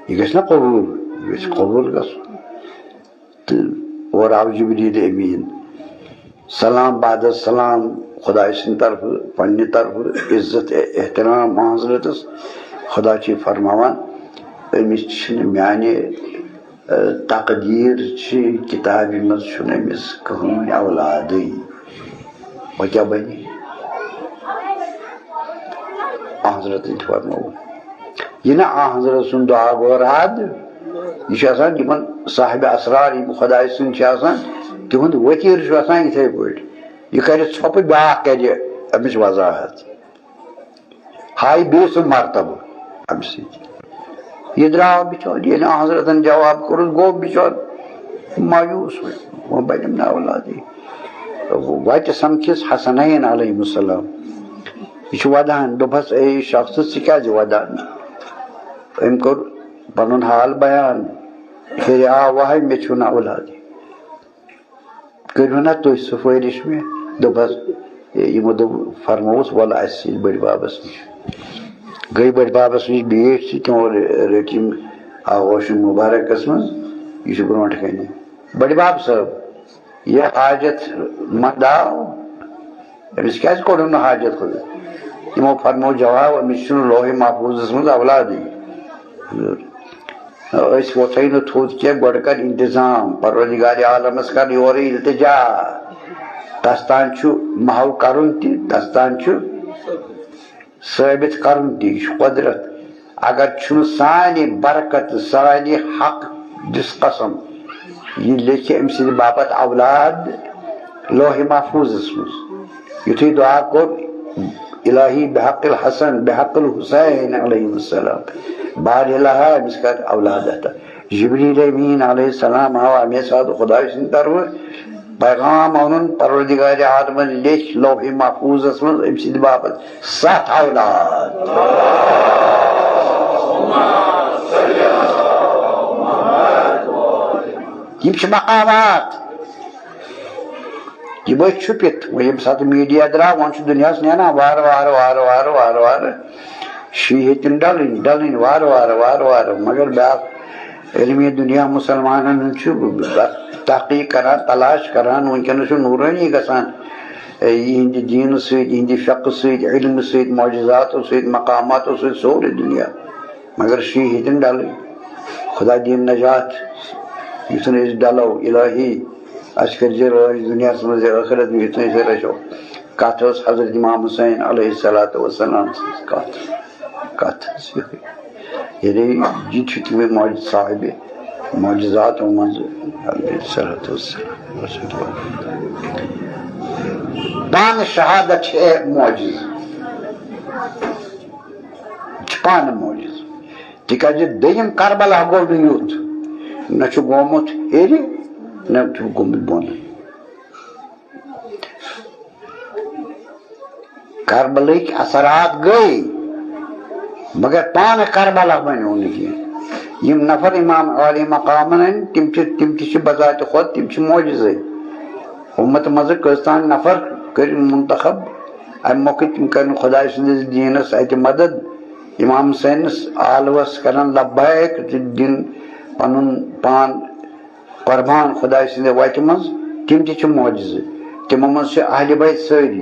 یہِ گژھِ نا قبوٗل؟ یہِ گژھِ قبوٗل گژھُن۔ تہٕ اورٕ آو جبریل امین، سلام بعد سلام، خدایہِ سٕنٛدِ طرفہٕ، پننہِ طرفہٕ عزت احترام حضرتس۔ خدا چھُ فرماوان، أمِس چھِنہٕ میانہِ، ٲ، تقدیٖر چھِ کِتابہِ منٛز چھُنہٕ أمِس کٕہٕنۍ اولادٕے۔ وۄنۍ کیٛاہ بَنہِ؟ حضرتن تہِ فرموو، یہِ نہ آ حضرت سُنٛد دُعا گوٚو رد، یہِ چھُ آسان یِمن صاحبِ اسرار، یِم خۄداے سٕنٛدۍ چھِ آسان، تِہُنٛد ؤتیٖر چھُ آسان یِتھے پٲٹھۍ۔ یہِ کرِ ژھۄپہٕ، بیٛاکھ کرِ اَمِچ وضاحت۔ ہاے بیٚیہِ سُہ مرتبہٕ اَمہِ سۭتۍ۔ یہِ درٛاو بِچور، ییٚلہِ حضرتن جواب کوٚرُس، گوٚو بِچور مایوٗس، وۄنۍ، وۄنۍ بَنٮ۪م نہٕ اولادٕے۔ وَتہِ سَمکھِس حسنین علیہم السلام۔ یہِ چھُ وَدان، دوٚپہَس، اے شخص، ژٕ کیٛازِ وَدان؟ أمۍ کوٚر پَنُن حال بیان، ہیٚرِ آو وَہَے، مےٚ چھُنہٕ اولادٕے۔ کٔرِو نا تُہۍ سفٲرِش مےٚ؟ دوٚپہَس، یِمو دوٚپ، فرمووُس، وَلہٕ اَسہِ سۭتۍ بٔڈۍ بَبَس نِش۔ گٔے بٔڈۍ بَبَس نِش، بیٖٹھۍ سُہ، تِمو رٔ-، رٔٹۍ یِم آغوش مُبارکَس منٛز، یہِ چھُ برونٛٹھ کَنہِ۔ بٔڈۍ بَب صٲب، یہِ حاجت مَنٛد آو، أمِس کیٛازِ کوٚڑُن نہٕ حاجت خۄدا؟ یِمو فرموو جواب، أمِس چھُنہٕ لوحِ محفوظَس منٛز اولادٕے۔ أسۍ وۄتھے نہٕ تھوٚد کینٛہہ، گۄڈٕ کر انتظام، پروردگار عالمس کر یورٕ التجا۔ تس تام چھُ محو کرُن تہِ، تس تام چھُ ثٲبت کرُن تہِ، یہِ چھُ قۄدرت۔ اگر چھُنہٕ سانہِ برکت، سانہِ حق دِس قسم، یہِ لیکھِ أمۍ سٕنٛدِ باپتھ اولاد لوحِ محفوظس منٛز۔ یُتھُے دُعا کوٚر، الہی بحق الحسن بحق الحسین علیہ السلام، بار الہ، أمِس کر اولاد عطا۔ جبریل امین علیہ السلام آو اَمے ساتہٕ خۄداے سٕنٛدِ طرفہٕ پیغام اَنُن، پروردگار عالمن لیکھۍ لوحِ محفوظس منٛز أمۍ سٕنٛدِ باپتھ ستھ اولاد۔ یِم چھِ مقامات۔ یہِ بٲتۍ چھُپِتھ، وۄنۍ ییٚمہِ ساتہٕ میٖڈیا درٛاو، وۄنۍ چھُ دُنیاہَس نیران وارٕ وارٕ، وارٕ وارٕ، وارٕ وارٕ۔ شیٖعہٕ ہیٚتِن ڈَلٕنۍ، ڈَلٕنۍ وارٕ وارٕ، وارٕ وارٕ۔ مگر بیٛاکھ علمی دُنیا مُسلمانَن ہُنٛد چھُ تحقیٖق کران، تلاش کران، وٕنکیٚنَس چھُ نوٗرٲنی گژھان۔ اے، یِہِنٛدِ دیٖنہٕ سۭتۍ، یِہِنٛدِ فقہٕ سۭتۍ، علمہٕ سۭتۍ، معجزاتو سۭتۍ، مقاماتو سۭتۍ، سورُے دُنیا۔ مگر شیٖعہٕ ہیٚتِن ڈَلٕنۍ۔ خدا دِیِن نجات، یُتھ نہٕ أسۍ ڈَلو۔ الہی، اَسہِ کٔرۍ زِ رٲچھ دُنیاہَس منٛز تہِ ٲخرت منٛز، یُتھ نہٕ أسۍ رَچھو۔ کَتھ ٲس حضرت امام حسین علیہ الصلوۃ والسلام سٕنٛز کَتھ۔ کَتھ ٲس یِہوٚے۔ یعنی یہِ چھُ تِمَے معجز صاحبِ معجزاتو منٛز علیہ الصلوۃ والسلام۔ پانہٕ شہادت چھِ معجز۔ چھِ پانہٕ معجز۔ تِکیٛازِ دوٚیِم کربلا گوٚو نہٕ یُتھ۔ نہ چھُ گوٚمُت ہیٚرِ، نہ چھُ گوٚمُت بۄنہٕ۔ کربلٕکۍ اثرات گٔے، مگر پانہٕ کربلا بنیو نہٕ کینٛہہ۔ یِم نفر امام عالی مقامن ہٕنٛدۍ، تِم چھِ، تِم تہِ چھِ بذات خود، تِم چھِ معجزے۔ اُمت منٛزٕ کٔژ تام نفر کٔرۍ منتخب، امہِ مۄکھٕ تِم کرن خداے سٕنٛدِس دیٖنس اتہِ مدد۔ امام حسینس آلوس کرن لبیک تہٕ دِن پنُن پان قربان خداے سٕنٛدِ وتہِ منٛز، تِم تہِ چھِ معجزٕ۔ تِمو منٛز چھِ اہلِ بیت سٲری۔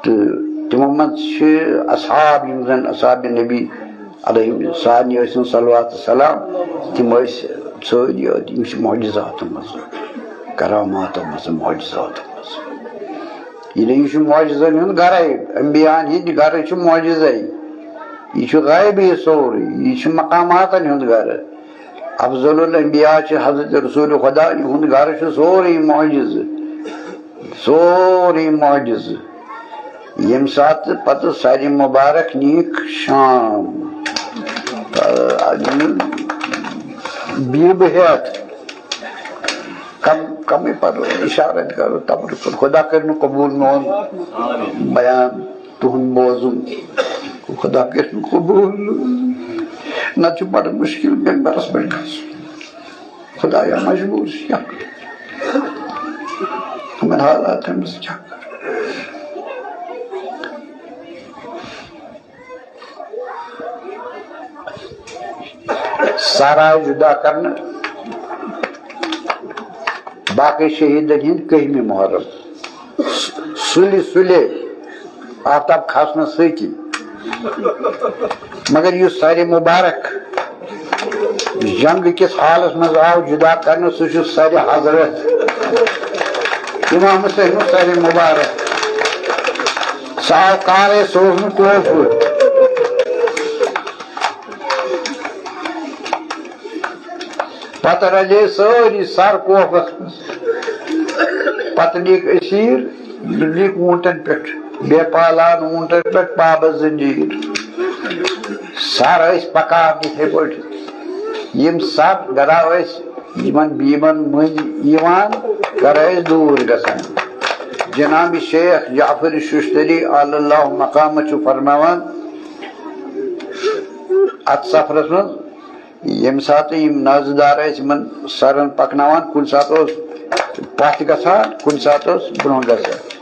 تہٕ تِمو منٛز چھِ اصحاب، یِم زن اصحاب نبی علیہ سارنٕے ٲسِن صلوات و سلام، تِم ٲسۍ سٲری یوت، یِم چھِ معجزاتو منٛز، کراماتو منٛز، معجزاتو منٛز۔ ییٚلہِ یہِ چھُ معجزن ہُنٛد گرے، انبیاہن ہٕنٛدۍ گرٕ چھِ معجزے۔ یہِ چھُ غیبی سورُے، یہِ چھُ مقاماتن ہُنٛد گرٕ۔ افضل الانبیاء چھِ حضرت رسول خدا، یِہُنٛد گرٕ چھُ سورُے معجزٕ، سورُے معجزٕ۔ ییٚمہِ ساتہٕ پتہٕ سرِ مبارک نیٖک شام، بیٖبہٕ ہٮ۪تھ، کم، کمٕے پرو، اشارت کرو تبرکن۔ خدا کٔرِنۍ قبول میون بیان، تُہُنٛد بوزُن۔ خدا کٔرِنۍ قبول۔ نتہٕ چھُ بڑٕ مُشکل ممبرس پٮ۪ٹھ کھسُن۔ خدایا، مجبوٗر چھِ کیٛاہ کرو؟ یِمن حالاتن منٛز کیٛاہ کرو؟ سر آو جدا کرنہٕ باقٕے شہیٖدن ہٕنٛدۍ کٔہمہِ محرم، سُلہِ سُلے آفتاب کھسنہٕ سۭتی۔ مگر یُس سرِ مبارک جنگ کِس حالس منٛز آو جدا کرنہٕ، سُہ چھُ سرِ حضرت امام حسین سرِ مبارک۔ سُہ آو کارے سوزنہٕ کوفہٕ۔ پتہٕ رلے سٲری سر کوفس منٛز۔ پتہٕ نِکھ اسیٖر، نِکھ ووٗنٛٹن پٮ۪ٹھ، بے پالان ووٗنٛٹن پٮ۪ٹھ پابس زنجیٖر۔ سر ٲسۍ پکان یِتھے پٲٹھۍ۔ یِم سر گرا ٲسۍ یِمن بیٖبن مٔنٛزۍ یِوان، گرا ٲسۍ دوٗر گژھان۔ جناب شیخ جعفر ششتری علی اللہ مقامس چھُ فرماوان، اتھ سفرس منٛز ییٚمہِ ساتہٕ یِم نازٕ دار ٲسۍ یِمن سرن پکناوان، کُنہِ ساتہٕ اوس پتھ گژھان، کُنہِ ساتہٕ اوس برونٛہہ گژھان۔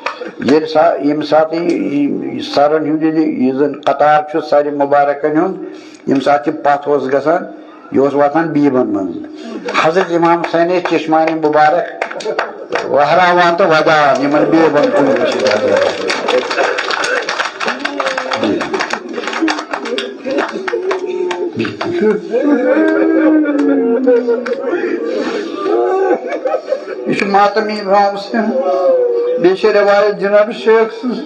ییٚلہِ سا-، ییٚمہِ ساتہٕ یہِ، یہِ سرن ہُنٛد ییٚلہِ یہِ زن قطار چھُ سرِ مبارکن ہُنٛد، ییٚمہِ ساتہٕ یہِ پتھ اوس گژھان، یہِ اوس واتان بیٖبن منٛز۔ حضرت امام حسین ٲسۍ چشمانِ مبارک وہراوان تہٕ ودان یِمن بیٖبن کُن وٕچھِتھ۔ یہِ چھُ ماتمی امام حسین۔ بیٚیہِ چھِ روایت جناب شیخ سٕنٛز۔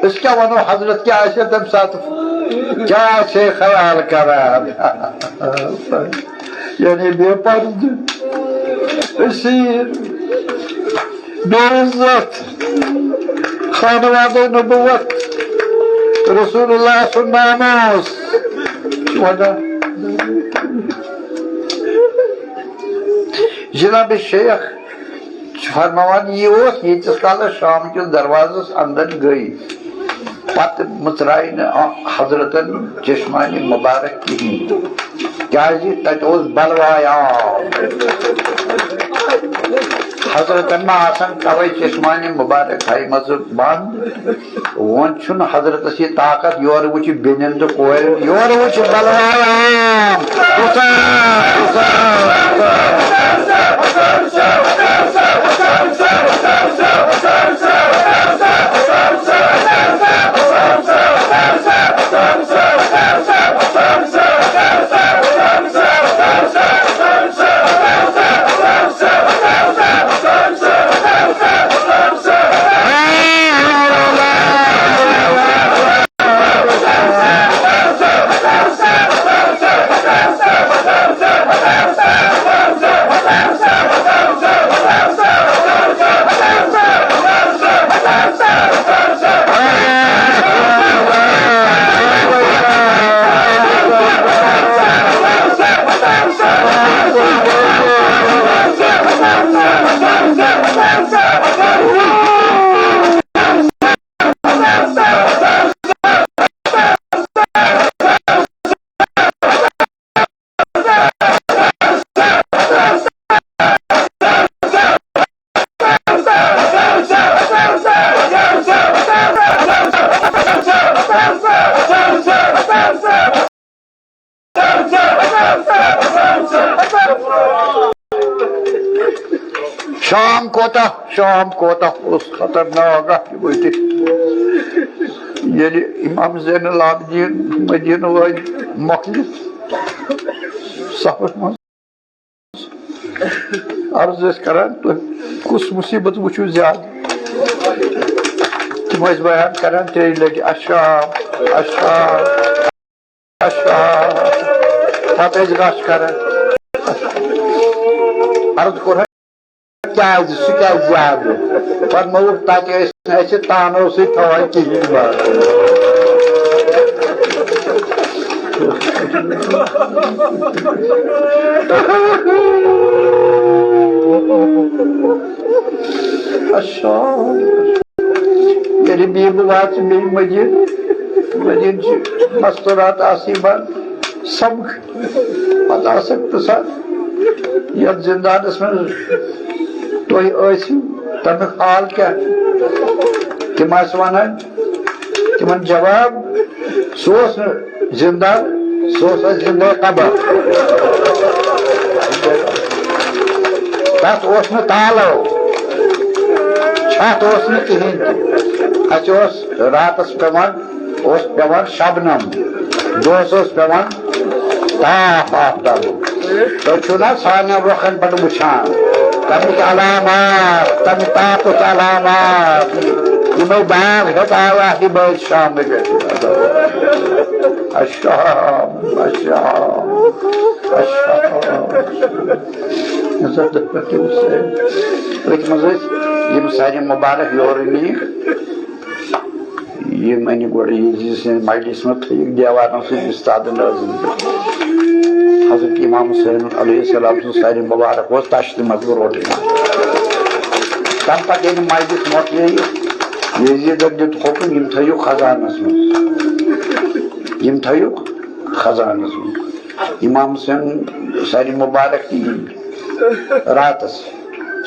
أسۍ کیٛاہ وَنو، حضرت کیٛاہ آسہِ ہے تَمہِ ساتہٕ، کیٛاہ آسہِ ہے خیال کران؟ یعنی بے پردٕ، اسیٖر، بے عزت، خانوادے نبوت، رسول اللہ سُنٛد ناموس۔ وَنان۔ جناب شیخ چھُ فرماوان، یہِ اوس ییٖتِس کالس شام کِس دروازس اندر گٔے، پتہٕ مٕژرایہِ نہٕ حضرتن چشمانِ مبارک کِہیٖنۍ، کیازِ تتہِ اوس بلواے عام۔ حضرتن ما آسن توے چشمانِ مبارک تھایمژٕ بند۔ وۄنۍ چھُنہٕ حضرتس یہِ طاقت، یورٕ وٕچھِ بیٚنٮ۪ن تہٕ کورٮ۪ن، یورٕ وٕچھِ بلوایان۔ حسین، حسین، شام کوتاہ، شام کوتاہ اوس خطرناک اکھ وٲتِتھ۔ ییٚلہِ امام زین العابدین مدینہٕ وٲتۍ مۄکلِتھ صفس منٛز عرض ٲسۍ کران، تُہۍ کُس مُصیبت وٕچھِو زیادٕ؟ تِم ٲسۍ بیان کران ترٛیٚیہِ لٹہِ، "الشام، الشام، الشام۔" پتہٕ ٲسۍ رش کران۔ عرض کوٚر، کیازِ؟ سُہ کیازِ زیادٕ؟ فرمووُکھ، تتہِ ٲسۍ نہٕ اَسہِ تانو سۭتۍ تھاوان کِہیٖنۍ بس۔ اچھا۔ ییٚلہِ بیٚیہِ بہٕ واتہٕ بیٚیہِ مدیٖنہٕ، مدیٖنہٕ چھِ مستورات آسٕے بنٛد، سبق۔ پتہٕ آسکھ پرژھان، یتھ زندانس منٛز تُہۍ ٲسِو، تمیُک حال کیٛاہ؟ تِم آسہٕ ونان، تِمن جواب، سُہ اوس نہٕ زندان، سُہ اوس اَسہِ زندے قبر۔ تتھ اوس نہٕ تالو، چھتھ اوس نہٕ کِہیٖنۍ تہِ۔ اَسہِ اوس راتس پٮ۪وان، اوس پٮ۪وان شبنم، دۄہس اوس پٮ۪وان تاپھ آفتابُک۔ تُہۍ چھِو نا سانٮ۪ن رۄخن پٮ۪ٹھ وٕچھان تَمِکۍ علامات، تَمہِ تاپٕکۍ علامات؟ یِمو باغ ہیوٚت آو اَتھ یہِ بٲتۍ شامنہٕ پٮ۪ٹھ۔ الشام، الشام، الشام۔ أتھۍ منٛز ٲسۍ یِم سارے مُبارک یورٕ نِیِکھ۔ یِم أنۍ گۄڈٕ یزیٖد سٕنٛدِ مجلسہِ منٛز، تھٲیِکھ دیوارن سۭتۍ اُستادن رٲضی۔ حضرت امام حسین علیہ السلام سُنٛد سارے مُبارک اوس تشتہِ منٛز روٹٕے۔ تَمہِ پتہٕ ییٚلہِ مجلس مۄکلے، یزیٖدن دیُت حُکم، یِم تھٲیِو خزانس منٛز، یِم تھٲیِو خزانس منٛز۔ امام حسین سارے مُبارک تہِ یِم راتس۔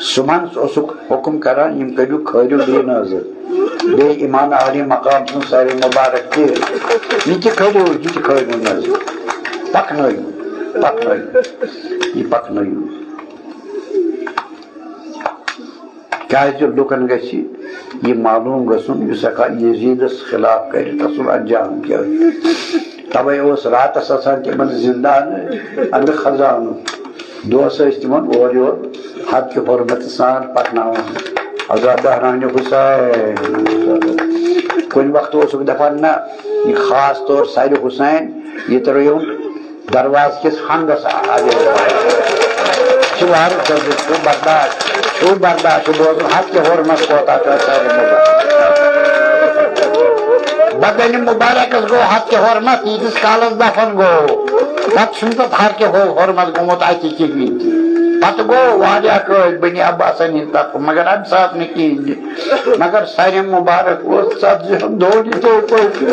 صُبحن اوسُکھ حُکُم کران، یِم کٔرِو، کھٲلِو بیٚیہِ نٲزٕ۔ بیٚیہِ امام عالی مقام سٕنٛز سارے مُبارک تہِ۔ یہِ تہِ کھٲلِو، یہِ تہِ کھٲلِو نٲزٕ۔ پکنٲیِو، پکنٲیِو، یہِ پکنٲیِو۔ کیازِ لُکن گژھِ یہِ معلوم گژھُن، یُس ہٮ۪کان یزیدس خلاف کرِ، تسُنٛد انجام کیٛاہ چھُ۔ توے اوس راتس آسان تِمن زندان امہِ خزانُک۔ دۄہس ٲسۍ تِمن اورٕ یور حد کہِ حرمتہٕ سان پکناوان۔ عزا دہرانِ حسین۔ کُنہِ وقتہٕ اوسُکھ دپان، نہ، یہِ خاص طور سرِ حسین، یہِ ترٲیِو دروازٕ کِس ہنگس اندر۔ چھُ وارٕ دٔزِتھ، چھُ برداشت، چھُ برداشت، چھُ بوزُن، حد کہِ حرمت کوتاہ چھُ اَتھ سرِ مُبارک۔ بدنِ مُبارکس گوٚو حد کہِ حرمت، ییٖتِس کالس دفن گوٚو، پتہٕ چھُنہٕ تتھ حد کہِ حرمت گوٚمُت اَتہِ کِہیٖنۍ تہِ۔ پتہٕ گوٚو واریاہ کٲلۍ بنی عباسن ہِنٛدِ طرفہٕ، مگر امہِ ساتہٕ نہٕ کِہیٖنۍ تہِ۔ مگر سرِ مُبارک اوس ژتجی ہن دۄہن یِتھے پٲٹھۍ۔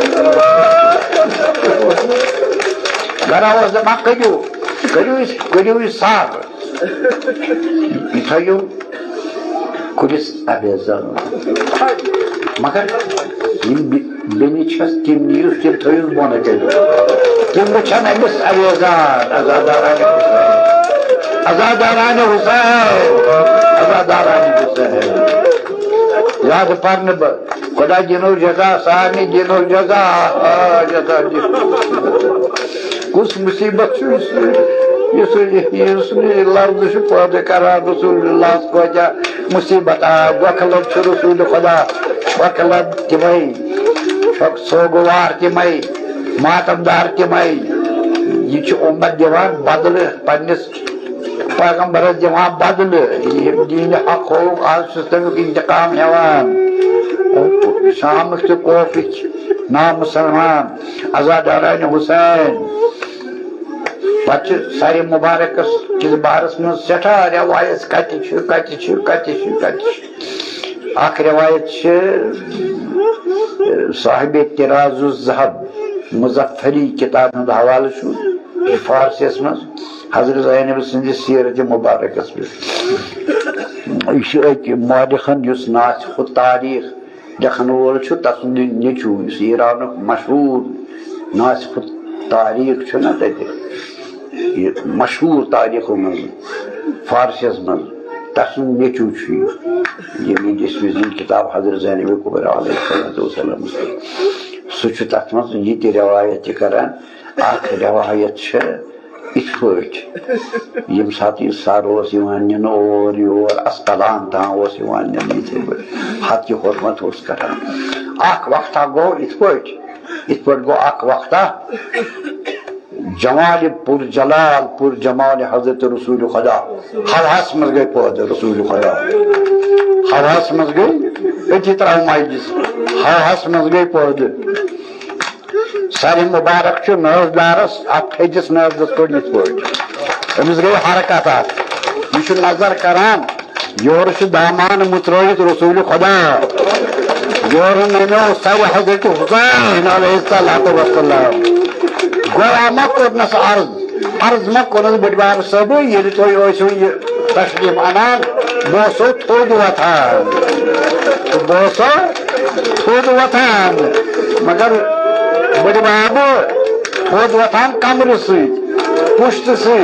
گرا اوس دپان، کٔرِو، کٔرِو یہِ، کٔرِو یہِ صاف۔ یہِ تھٲیِو کُلِس اویزن۔ مگر یِم بِ-، بیٚنہِ چھَس، تِم نِیِو، تِم تھٲیِو بۄنہٕ کٔرِتھ۔ تِم وٕچھن أمِس اویزان، عزادارانہِ حسین، عزادارانہِ حسین، عزادارانہِ حسین۔ یاد پرنہٕ بہٕ۔ خدا دِنو جزا، سارنٕے دِنو جزا، آ، جزا دِنو۔ کُس مُصیٖبت چھُ یُس، یُس، یُس یہِ لفظ چھُ پٲدٕ کران رسول اللہس، کٲتیٛاہ مُصیٖبت آ، وۄکھلن چھُ رسول خدا، وۄکھلن تِمے، چھۄکھ سوگوار تِمے، ماتمدار تِمے۔ یہِ چھُ اُمت دِوان بدلہٕ پننِس پیغمبرس دِوان بدلہٕ، ییٚمہِ دیٖنہِ حق ہووُکھ، آز چھُس تَمیُک انتقام ہٮ۪وان۔ شامٕکۍ تہٕ کوفٕکۍ نامُسلمان، عزادارانہِ حسین۔ پتہٕ چھِ سرِ مُبارکس کِس بارس منٛز سٮ۪ٹھاہ رٮ۪وایژ، کتہِ چھُ، کتہِ چھُ، کتہِ چھُ، کتہِ چھُ۔ اکھ رٮ۪وایت چھِ، صاحبِ طراز الذہب مظفری کتابہِ ہُنٛد حوالہٕ چھُ، یہِ چھُ فارسیس منٛز۔ حضرت زینب سٕنٛدِ سیرتِ مُبارکس پٮ۪ٹھ۔ یہِ چھُ أکۍ مورخن، یُس ناسخ التاریخ لیکھن وول چھُ تسُنٛد نیٚچوٗ، یُس ایرانُک مشہوٗر ناصف تاریخ چھُ نا تتہِ، یہِ مشہوٗر تاریخو منٛز، فارسیس منٛز، تسُنٛد نیٚچوٗ چھُ یہِ، ییٚمۍ یہِ دٔسمِس دِنۍ کِتاب حضرت زینب کبریٰ علیہ الصلوۃ والسلام۔ سُہ چھُ تتھ منٛز یہِ تہِ روایت تہِ کران۔ اکھ روایت چھِ، یِتھ پٲٹھۍ ییٚمہِ ساتہٕ یہِ سر اوس یِوان نِنہٕ اور یور، اسقلان تام اوس یِوان نِنہٕ، یِتھَے پٲٹھۍ حد کہِ حرمت اوس کران۔ اکھ وقتہ گوٚو یِتھ پٲٹھۍ، یِتھ پٲٹھۍ گوٚو اکھ وقتہ جمال پر جلال پر جمال حضرت رسول خدا، حلحس منٛز گٔے پٲدٕ رسول خدا، حلحس منٛز گٔے، أتی ترٛاو مجلس، حلحس منٛز گٔے پٲدٕ۔ سر مبارک چھُ نٲزدارس، اتھ تھٔدِس نٲزدس پٮ۪ٹھ یِتھ پٲٹھۍ۔ أمِس گٔے حرکت اتھ۔ یہِ چھُ نظر کران، یورٕ چھُ دامان مُترٲوِتھ رسول خدا، یورٕ نَمیو سر حضرت حسین علیہ الصلوۃ والسلام۔ گویا ما کوٚرنس عرض، عرض ما کوٚرنس بٔڈۍ باب صٲبٕے، ییٚلہِ تُہۍ ٲسِو یہِ تشریف انان، بہٕ اوسُس تھوٚد وۄتھان۔ تہٕ بہٕ اوسُس تھوٚد وۄتھان، مگر بٔڈِ بابہٕ تھوٚد وۄتھان کمرٕ سۭتۍ، پُشتہٕ سۭتۍ۔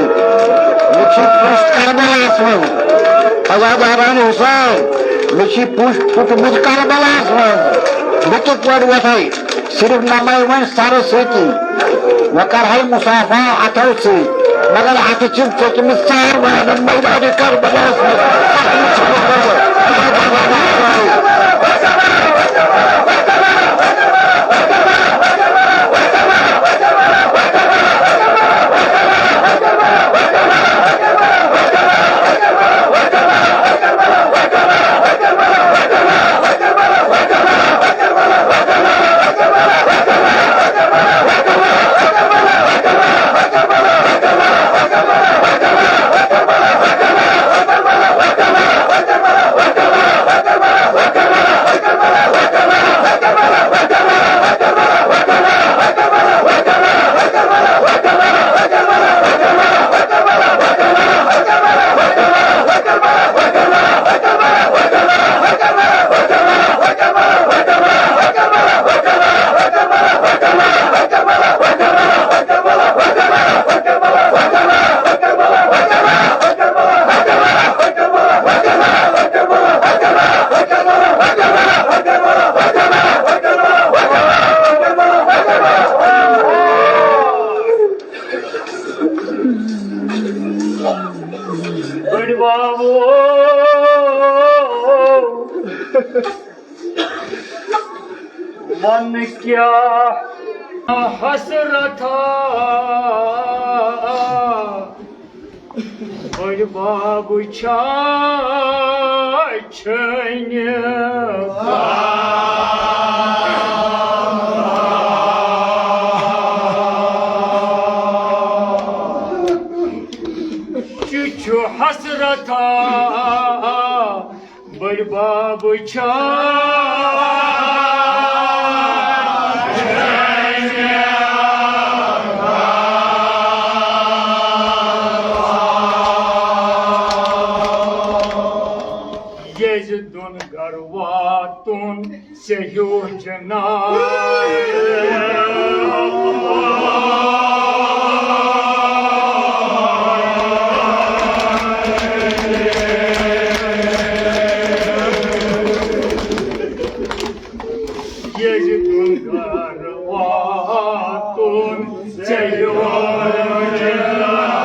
مےٚ چھِ پُشت کربلاہس منٛز، عزاداران حسین، مےٚ چھِ پُشت پھُٹمُت کربلاہس منٛز۔ بہٕ کِتھ پٲٹھۍ وۄتھے؟ صرف نمے وۄنۍ سرٕ سۭتی، وۄنۍ کرہے مصافحہ اتھو سۭتۍ، مگر اتھٕ چھِ ژٔٹمٕتۍ ساروٕے میدانِ کربلاہس منٛز۔ بٔڈۍ بابو، وَن کیٛاہ حسرتھا، بٔڈۍ بابہٕ چھا چھٲنِتھ۔ یہِ چھُ حسرتھا، بٔڈۍ بابہٕ چھا۔ ییٚلہِ دۄن گرٕ واتُن ژےٚ ہیوٗ جناب۔ ییٚلہِ دۄن گرٕ واتُن ژےٚ ہیوٗ جناب۔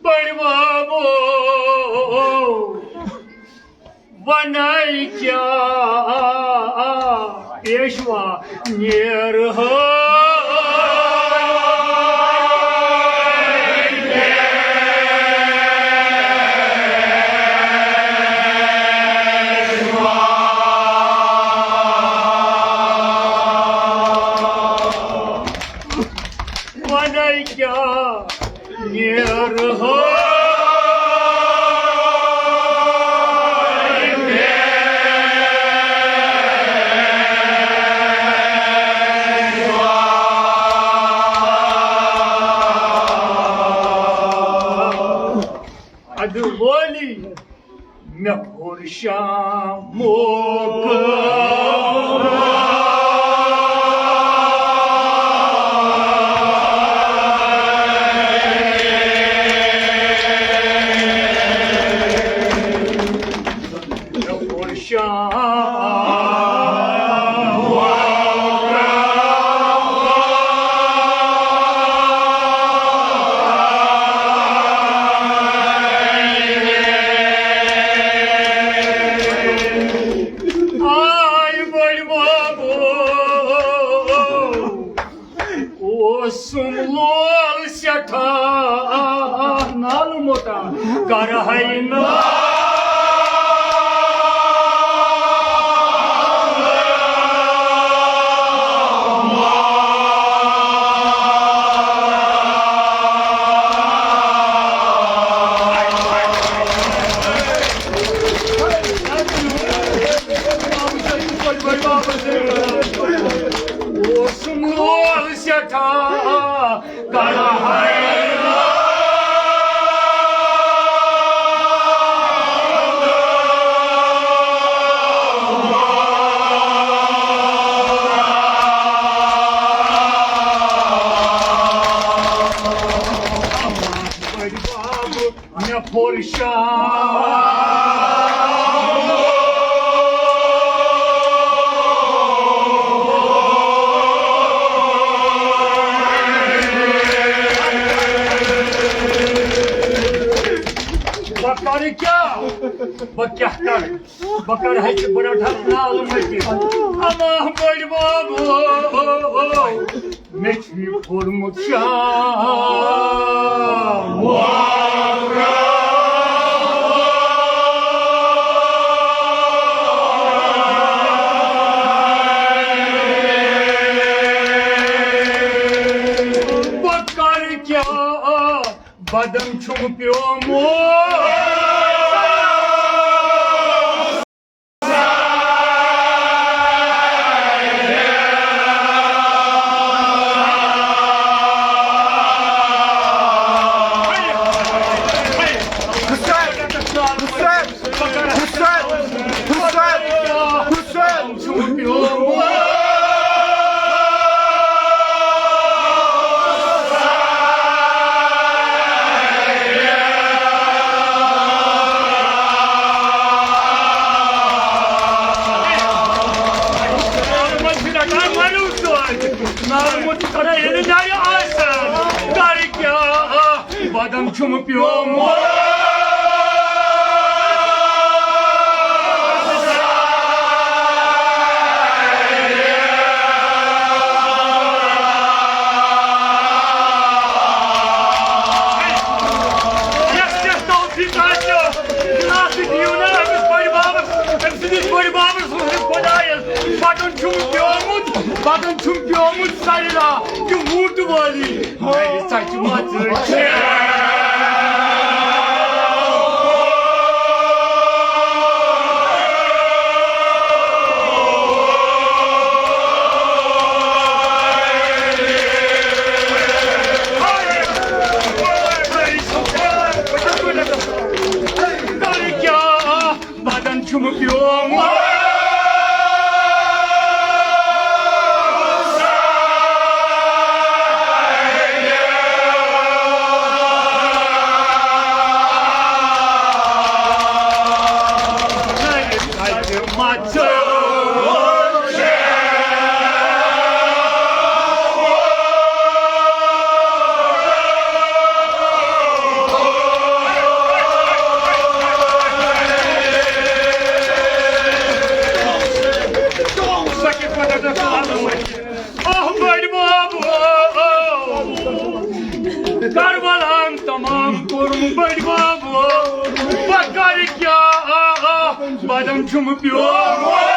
بٔڈۍ بابو، وَنے کیٛاہ پیشوا نیرٕ ہا۔ وَنے کیٛاہ نیرٕ ہا۔ ولی مےٚ کوٚر شامُک۔ مےٚ کوٚر شامُک۔ آے بٔڑۍ بابو، اوسُم لول سٮ۪ٹھاہ نالہٕ موٚٹا، کرہے نہٕ۔ اوسُم لول سٮ۪ٹھاہ، کرہے بٔڑۍ بابہٕ مےٚ پھوٚر شام۔ بہٕ کرٕ کیٛاہ؟ بہٕ کیٛاہ کرٕ؟ بہٕ کرٕ ہے ژٕ، بہٕ رٹہٕ ہا نالہٕ مٔٹِتھ۔ اما بٔڑۍ بابو، مےٚ چھُ یہِ کوٚرمُت شام۔ بہٕ کرٕ کیٛاہ؟ بدن چھُم پیومُت۔ حسین، حسین، حسین، حسین، حسین۔ نارٕ موٚت چھُ کران ییٚلہِ نَرِ آسان، گرِ کیٛاہ؟ بدن چھُم پیومُت۔ یَس یَس توفیٖق آسہِ، گِلاسہٕ دِیِو نا أمِس بٔڑۍ بابَس، أمۍ سٕنٛدِس بٔڑۍ بابَس، أمِس خۄدایَس۔ بدن چھُم پیومُت، بدن چھُم پیومُت سَرِ لا، یہِ وُٹ وٲلی۔ میانہِ ژۄچہِ مژٕ چھےٚ۔ بدن چھُم پیومُت۔ آہ، بٔڑۍ بابو، کربلاہن تمام کوٚرُم بٔڑۍ بابو، بہٕ کرٕ کیٛاہ؟ بدن چھُم پیومُت۔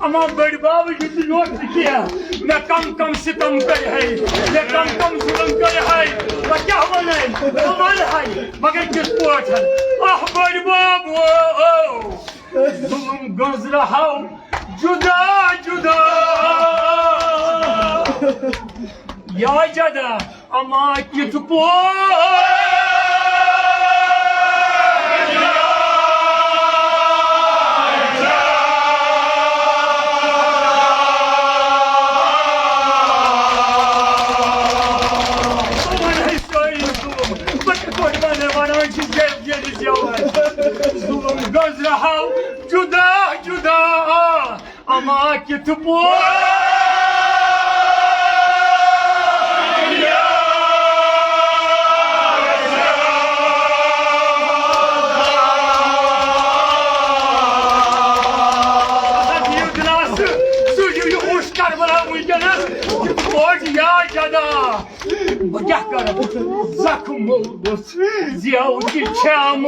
اما بٔڑۍ بب، یہِ تہِ یوت نہٕ کینٛہہ۔ مےٚ کم کم ستم کٔرۍ ہے، مےٚ کم کم ظلم کٔرۍ ہے۔ بہٕ کیٛاہ وَنہٕ؟ بہٕ وَنہٕ ہے، مگر کِتھ پٲٹھۍ؟ اَہ بٔڑۍ بب، او، او۔ ظلم گٔنٛزرٕ ہاو جدا جدا۔ یا جدا، اما کِتھ پٲٹھۍ؟ بہٕ وَنہٕ ہے سٲری ظلم۔ بہٕ کِتھ پٲٹھۍ وَنہٕ؟ وَنان چھِ جیل جیلہِ زیوان۔ ظلم گٔنٛزرٕ ہاو جدا جدا۔ اما کِتھ پٲٹھۍ؟ دِیِو دِلاسہٕ، سوٗزِو یہِ اوٚش کربلا وٕنکیٚنس، کِتھ پٲٹھۍ یا جدا؟ بہٕ کیٛاہ کرٕ؟ زخم مولدُس زیو تہِ چھَم۔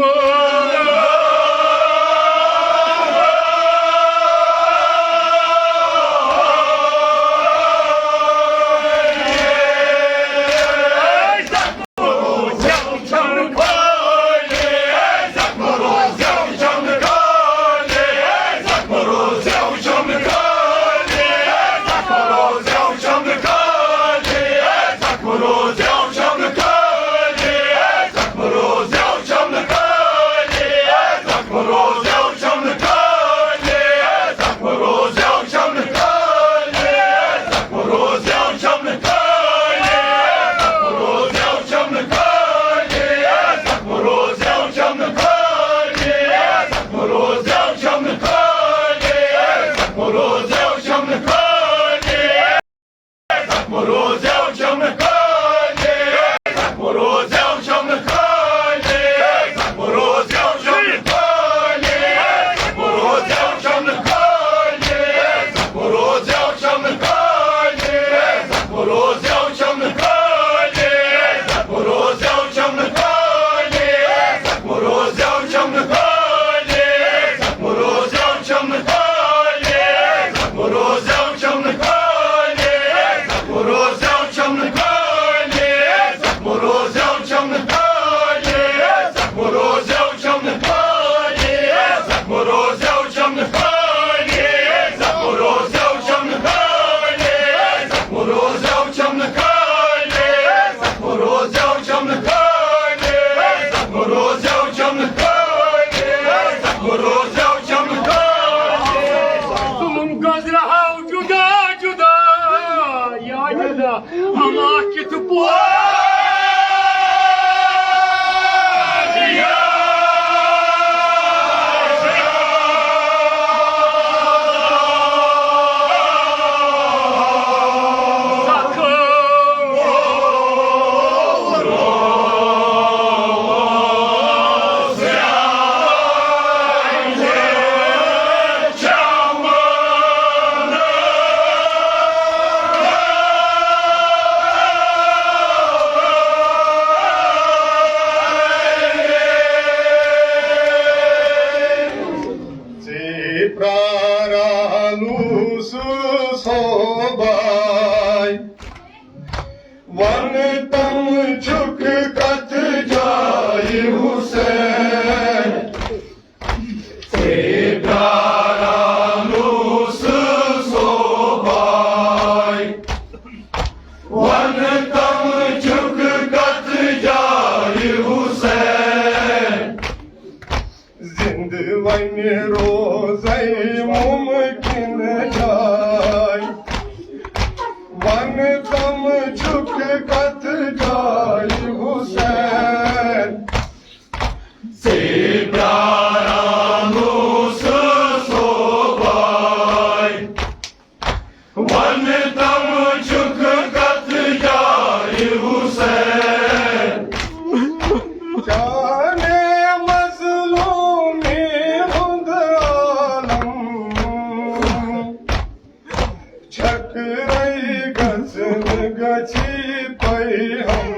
ظلم گٔنٛزرٕ ہاو جدا جدا، یا جدا، اما کِتھ پٲٹھۍ؟ ژےٚ پراران اوسُس صوباے، وَن تَم چھُکھ کَتھ جایہِ حُسین۔ ژےٚ پراران اوسُس صوباے، وَن تَم چھُکھ کَتھ جایہِ حُسین۔ زِندٕ وۄنۍ روزَے مُمکِن جاے، وَن تَم چھُکھ کَتھ جایہِ حُسین۔ ژےٚ پراران اوسُس صوباے، وَن تَم چھُکھ کَتھ جایہِ حُسین۔ چانہِ مظلوٗمی ہُنٛد عالم چھٔکرَے گژھن گژھی تۄہہِ ہم۔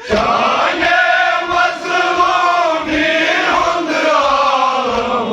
چانہِ مظلوٗمی ہُنٛد عالم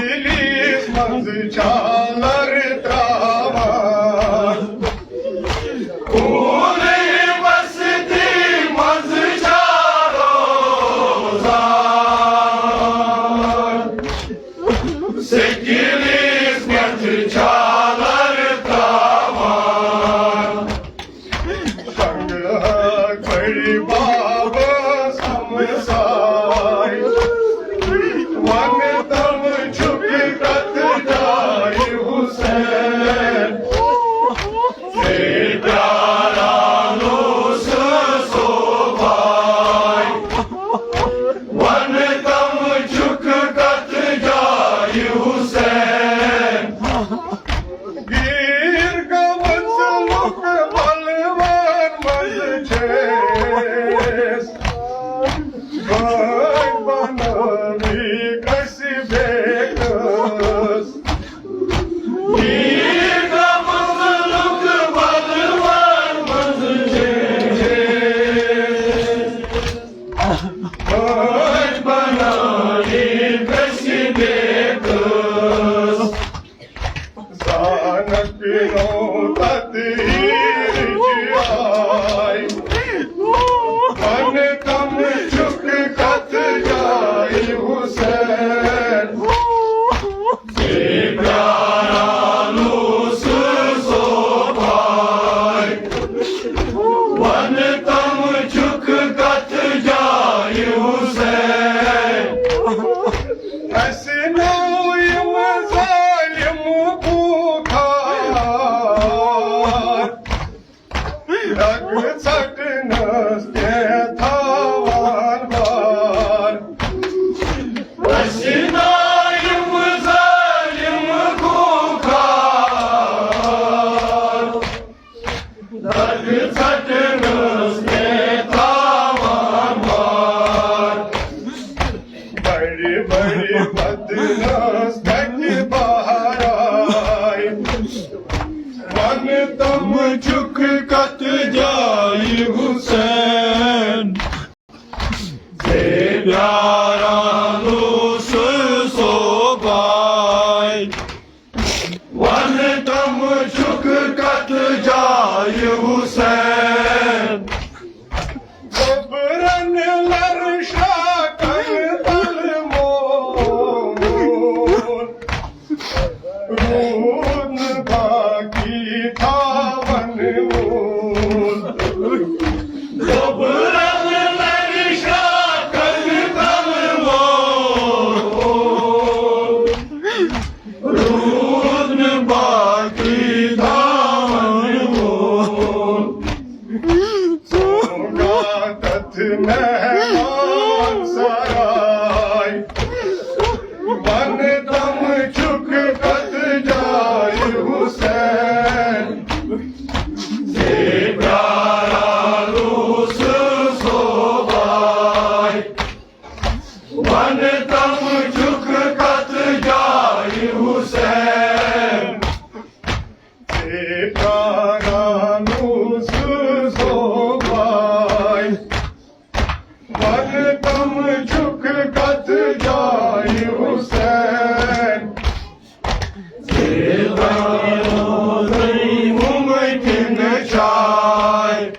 دِلِس منٛز چھالر تراوان۔ کوٗنٕے بستی منٛز چھا روزان۔ سکیٖنٕچ پٮ۪ٹھ چھالر تراوان۔ شنگہٕ ہٲکۍ بڑِ بابس ہمساے۔ ونہٕ تم چھُکھ کتھ جایہِ حسین۔ ژے پیاران اوسُس صوباے۔ ونہٕ تم چھُکھ کتھ جایہِ حسین۔ غیٖر گٔمٕژ لُکھ بلوَن منٛز چھِ أسۍ۔ بٲے بنٲوی کٲنٛسہِ بیٚیِس۔ غیٖر گٔمٕژ لُکھ بلوَن منٛز چھِ أسۍ۔ بٲے بنٲوی کٲنٛسہِ بیٚیِس۔ زانت پیٚنو تتہٕ ہیٖرٕچ آے۔ ونہٕ تم چھُکھ کتھ جایہِ حسین۔ ژے پیاران اوسُس صوباے۔ ونہٕ تم چھُکھ کتھ جایہِ حسین۔ اسہِ نو یِم ظٲلِم بوٗکھار۔ رگ ژٹنس تہِ تھاوان بار۔ اسہِ نو یِم ظٲلِم بوٗکھار۔ رگ ژٹنس تہِ تھاوان بار۔ بڑِ بڑِ بدنس تتہِ بہرائے۔ ونہٕ تم چھُکھ کتھ جایہِ حسین۔ ژے پیاران اوسُس صوباے۔ ونہٕ تم چھُکھ کتھ جایہِ حسین۔ گوٚبرن لرشاکن تل مون۔ روٗد نہٕ باقی تھاون وول۔ گوٚبرن لرِ شاخن تل وول۔ روٗد نہٕ باقی تھاون وول۔ سوگاتھ مہمان سرائے۔ ونہٕ تم چھُکھ کتھ جایہِ حسین۔ ژے پیاران اوسُس صوباے۔ ونہٕ تم چھُکھ کتھ جایہِ حسین۔ ژے پیاران اوسُس صوباے۔ ونہٕ تم چھُکھ کتھ جایہِ حسین۔ ژے پیارو تۄہہِ مُمکِن چھاے۔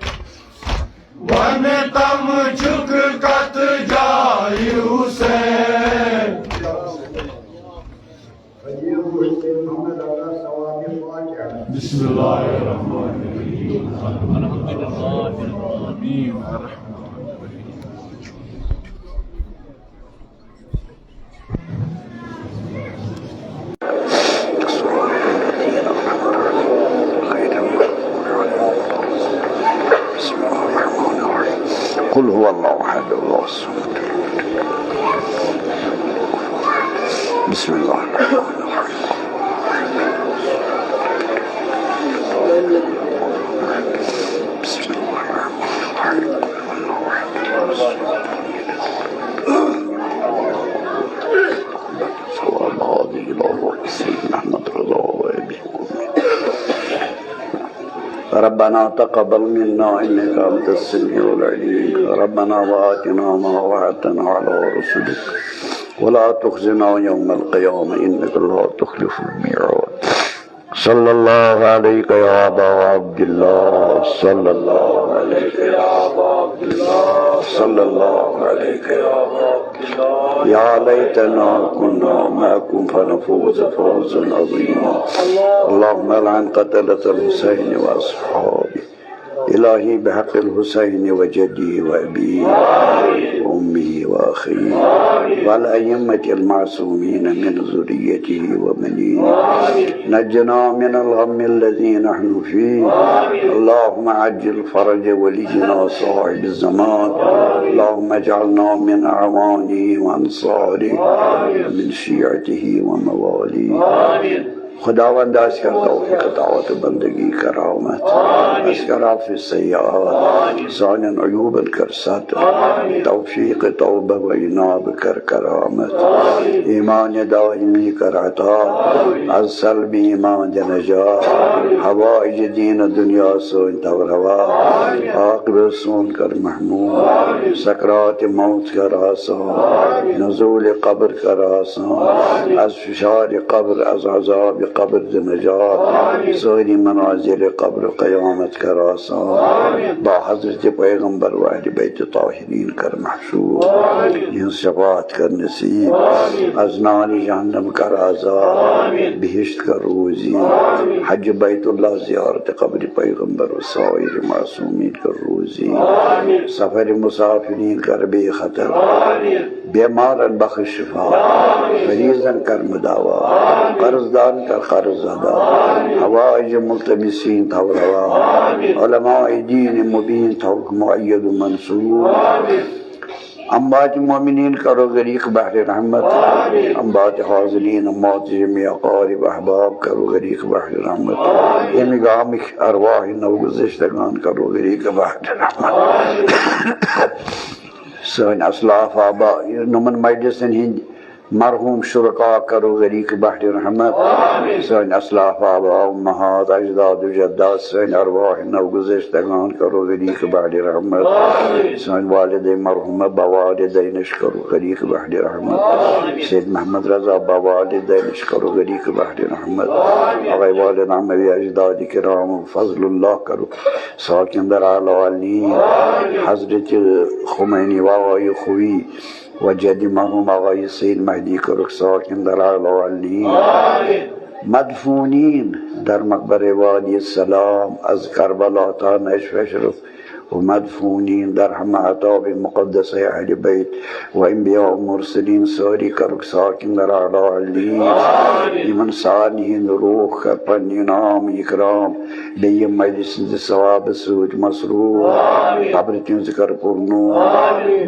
ونہٕ تم چھُکھ کتھ جایہِ حسین۔ بسم اللہ الرحمن الرحیم۔ قل هو الله احد، الله الصمد. بسم الله الرحمن الرحيم. بسم الله الرحمن الرحيم. ثواب هذه الأرواح سيدنا أحمد رضا وأبي. ربنا تقبل منا إنك أنت السميع العليم. ربنا وآتنا ما وعدتنا على رسلك ولا تخزنا يوم القيامة إنك لا تخلف الميعاد. صلى الله عليك يا أبا عبد الله، صلى الله عليك يا أبا عبد الله، صلى الله عليك يا أبا عبد الله. يا ليتنا كنا معكم فنفوز فوزا عظيما. اللهم العن قتلة الحسين وأصحابه. إلهي بحق الحسين وجده وأبيه وأمه وأخيه والأئمة المعصومين من ذريته وبنيه، نجنا من الغم الذي نحن فيه. اللهم عجل فرج ولينا صاحب الزمان. اللهم اجعلنا من أعوانه وأنصاره ومن شيعته ومواليه. خداوند، اَسہِ کر توفیق طاعت بندگی کرامت، اَسہِ کر عفو سیئات، سانٮ۪ن عیوٗبن کر ستر، توفیق توبہ و اناب کر کرامت، ایمان دائمی کر عطا، از سلب ایمان دِ نجات، حوائج دین و دنیا سٲنۍ تھاو روا، عاقبت سون کر محمود، سکرات موت کر آسان، نزول قبر کر آسان، از فشار قبر، از عذاب قبر دِ نجات، سٲری منازل قبر قیامت کر آسان، با حضرت پیغمبر و اہل بیت طاہرین کر محشور، یِہٕنٛز شفاعت کر نصیب، از نار جہنم کر آزاد، بہشت کر روزی، حج بیت اللہ، زیارت قبر پیغمبر و سایر معصومین کر روزی، سفر مسافرین کر بے خطر، بیمارن بخش شفا، مریضن کر مداوا، قرض دارن کر قرض ادا، حوائج ملتمسین تھاو روا، علماء دین مبین تھاو مؤید و منصور، اموات مومنین کرو غریق بحر رحمت، اموات حاضرین، اموات جميع اقارب احباب کرو غریق بحر رحمت، ییٚمہِ گامٕکۍ ارواح نو گذشتگان کرو غریق بحر رحمت۔ سٲنۍ اسلاف آبا، نُمن مجلسن ہٕنٛدۍ مرحوم شرکا کرو غریق بحر رحمت۔ سٲنۍ اسلاف آبا، امہات، اجداد و جدات، سٲنۍ ارواح نو گذشتگان کرو غریق بحر رحمت۔ سٲنۍ والدین مرحومہ بوالدینش کرو غریق بحر رحمت۔ سید محمد رضا بوالدینش کرو غریق بحر رحمت۔ آقای والد، اجداد کرام، فضل اللہ کرو ساکن در اعلی علین۔ حضرت خمینی و آقای خویی و جدی مرحوم آقای سید مهدی کرک ساکن در اعلی علین۔ مدفونین در مقبر وادی السلام، از کربلا تا نجف اشرف و مدفونین در همه اطاب مقدس اهل بیت و انبیاء و مرسلین، ساری کرک ساکن در اعلی علین۔ یمن سارنی ہند روح کر پننی انعام اکرام، بیٚیہِ مجلس ہٕنٛدِ ثوابہٕ سۭتۍ مسرور، قبرِ تِہنٛزِ کر پُرنور،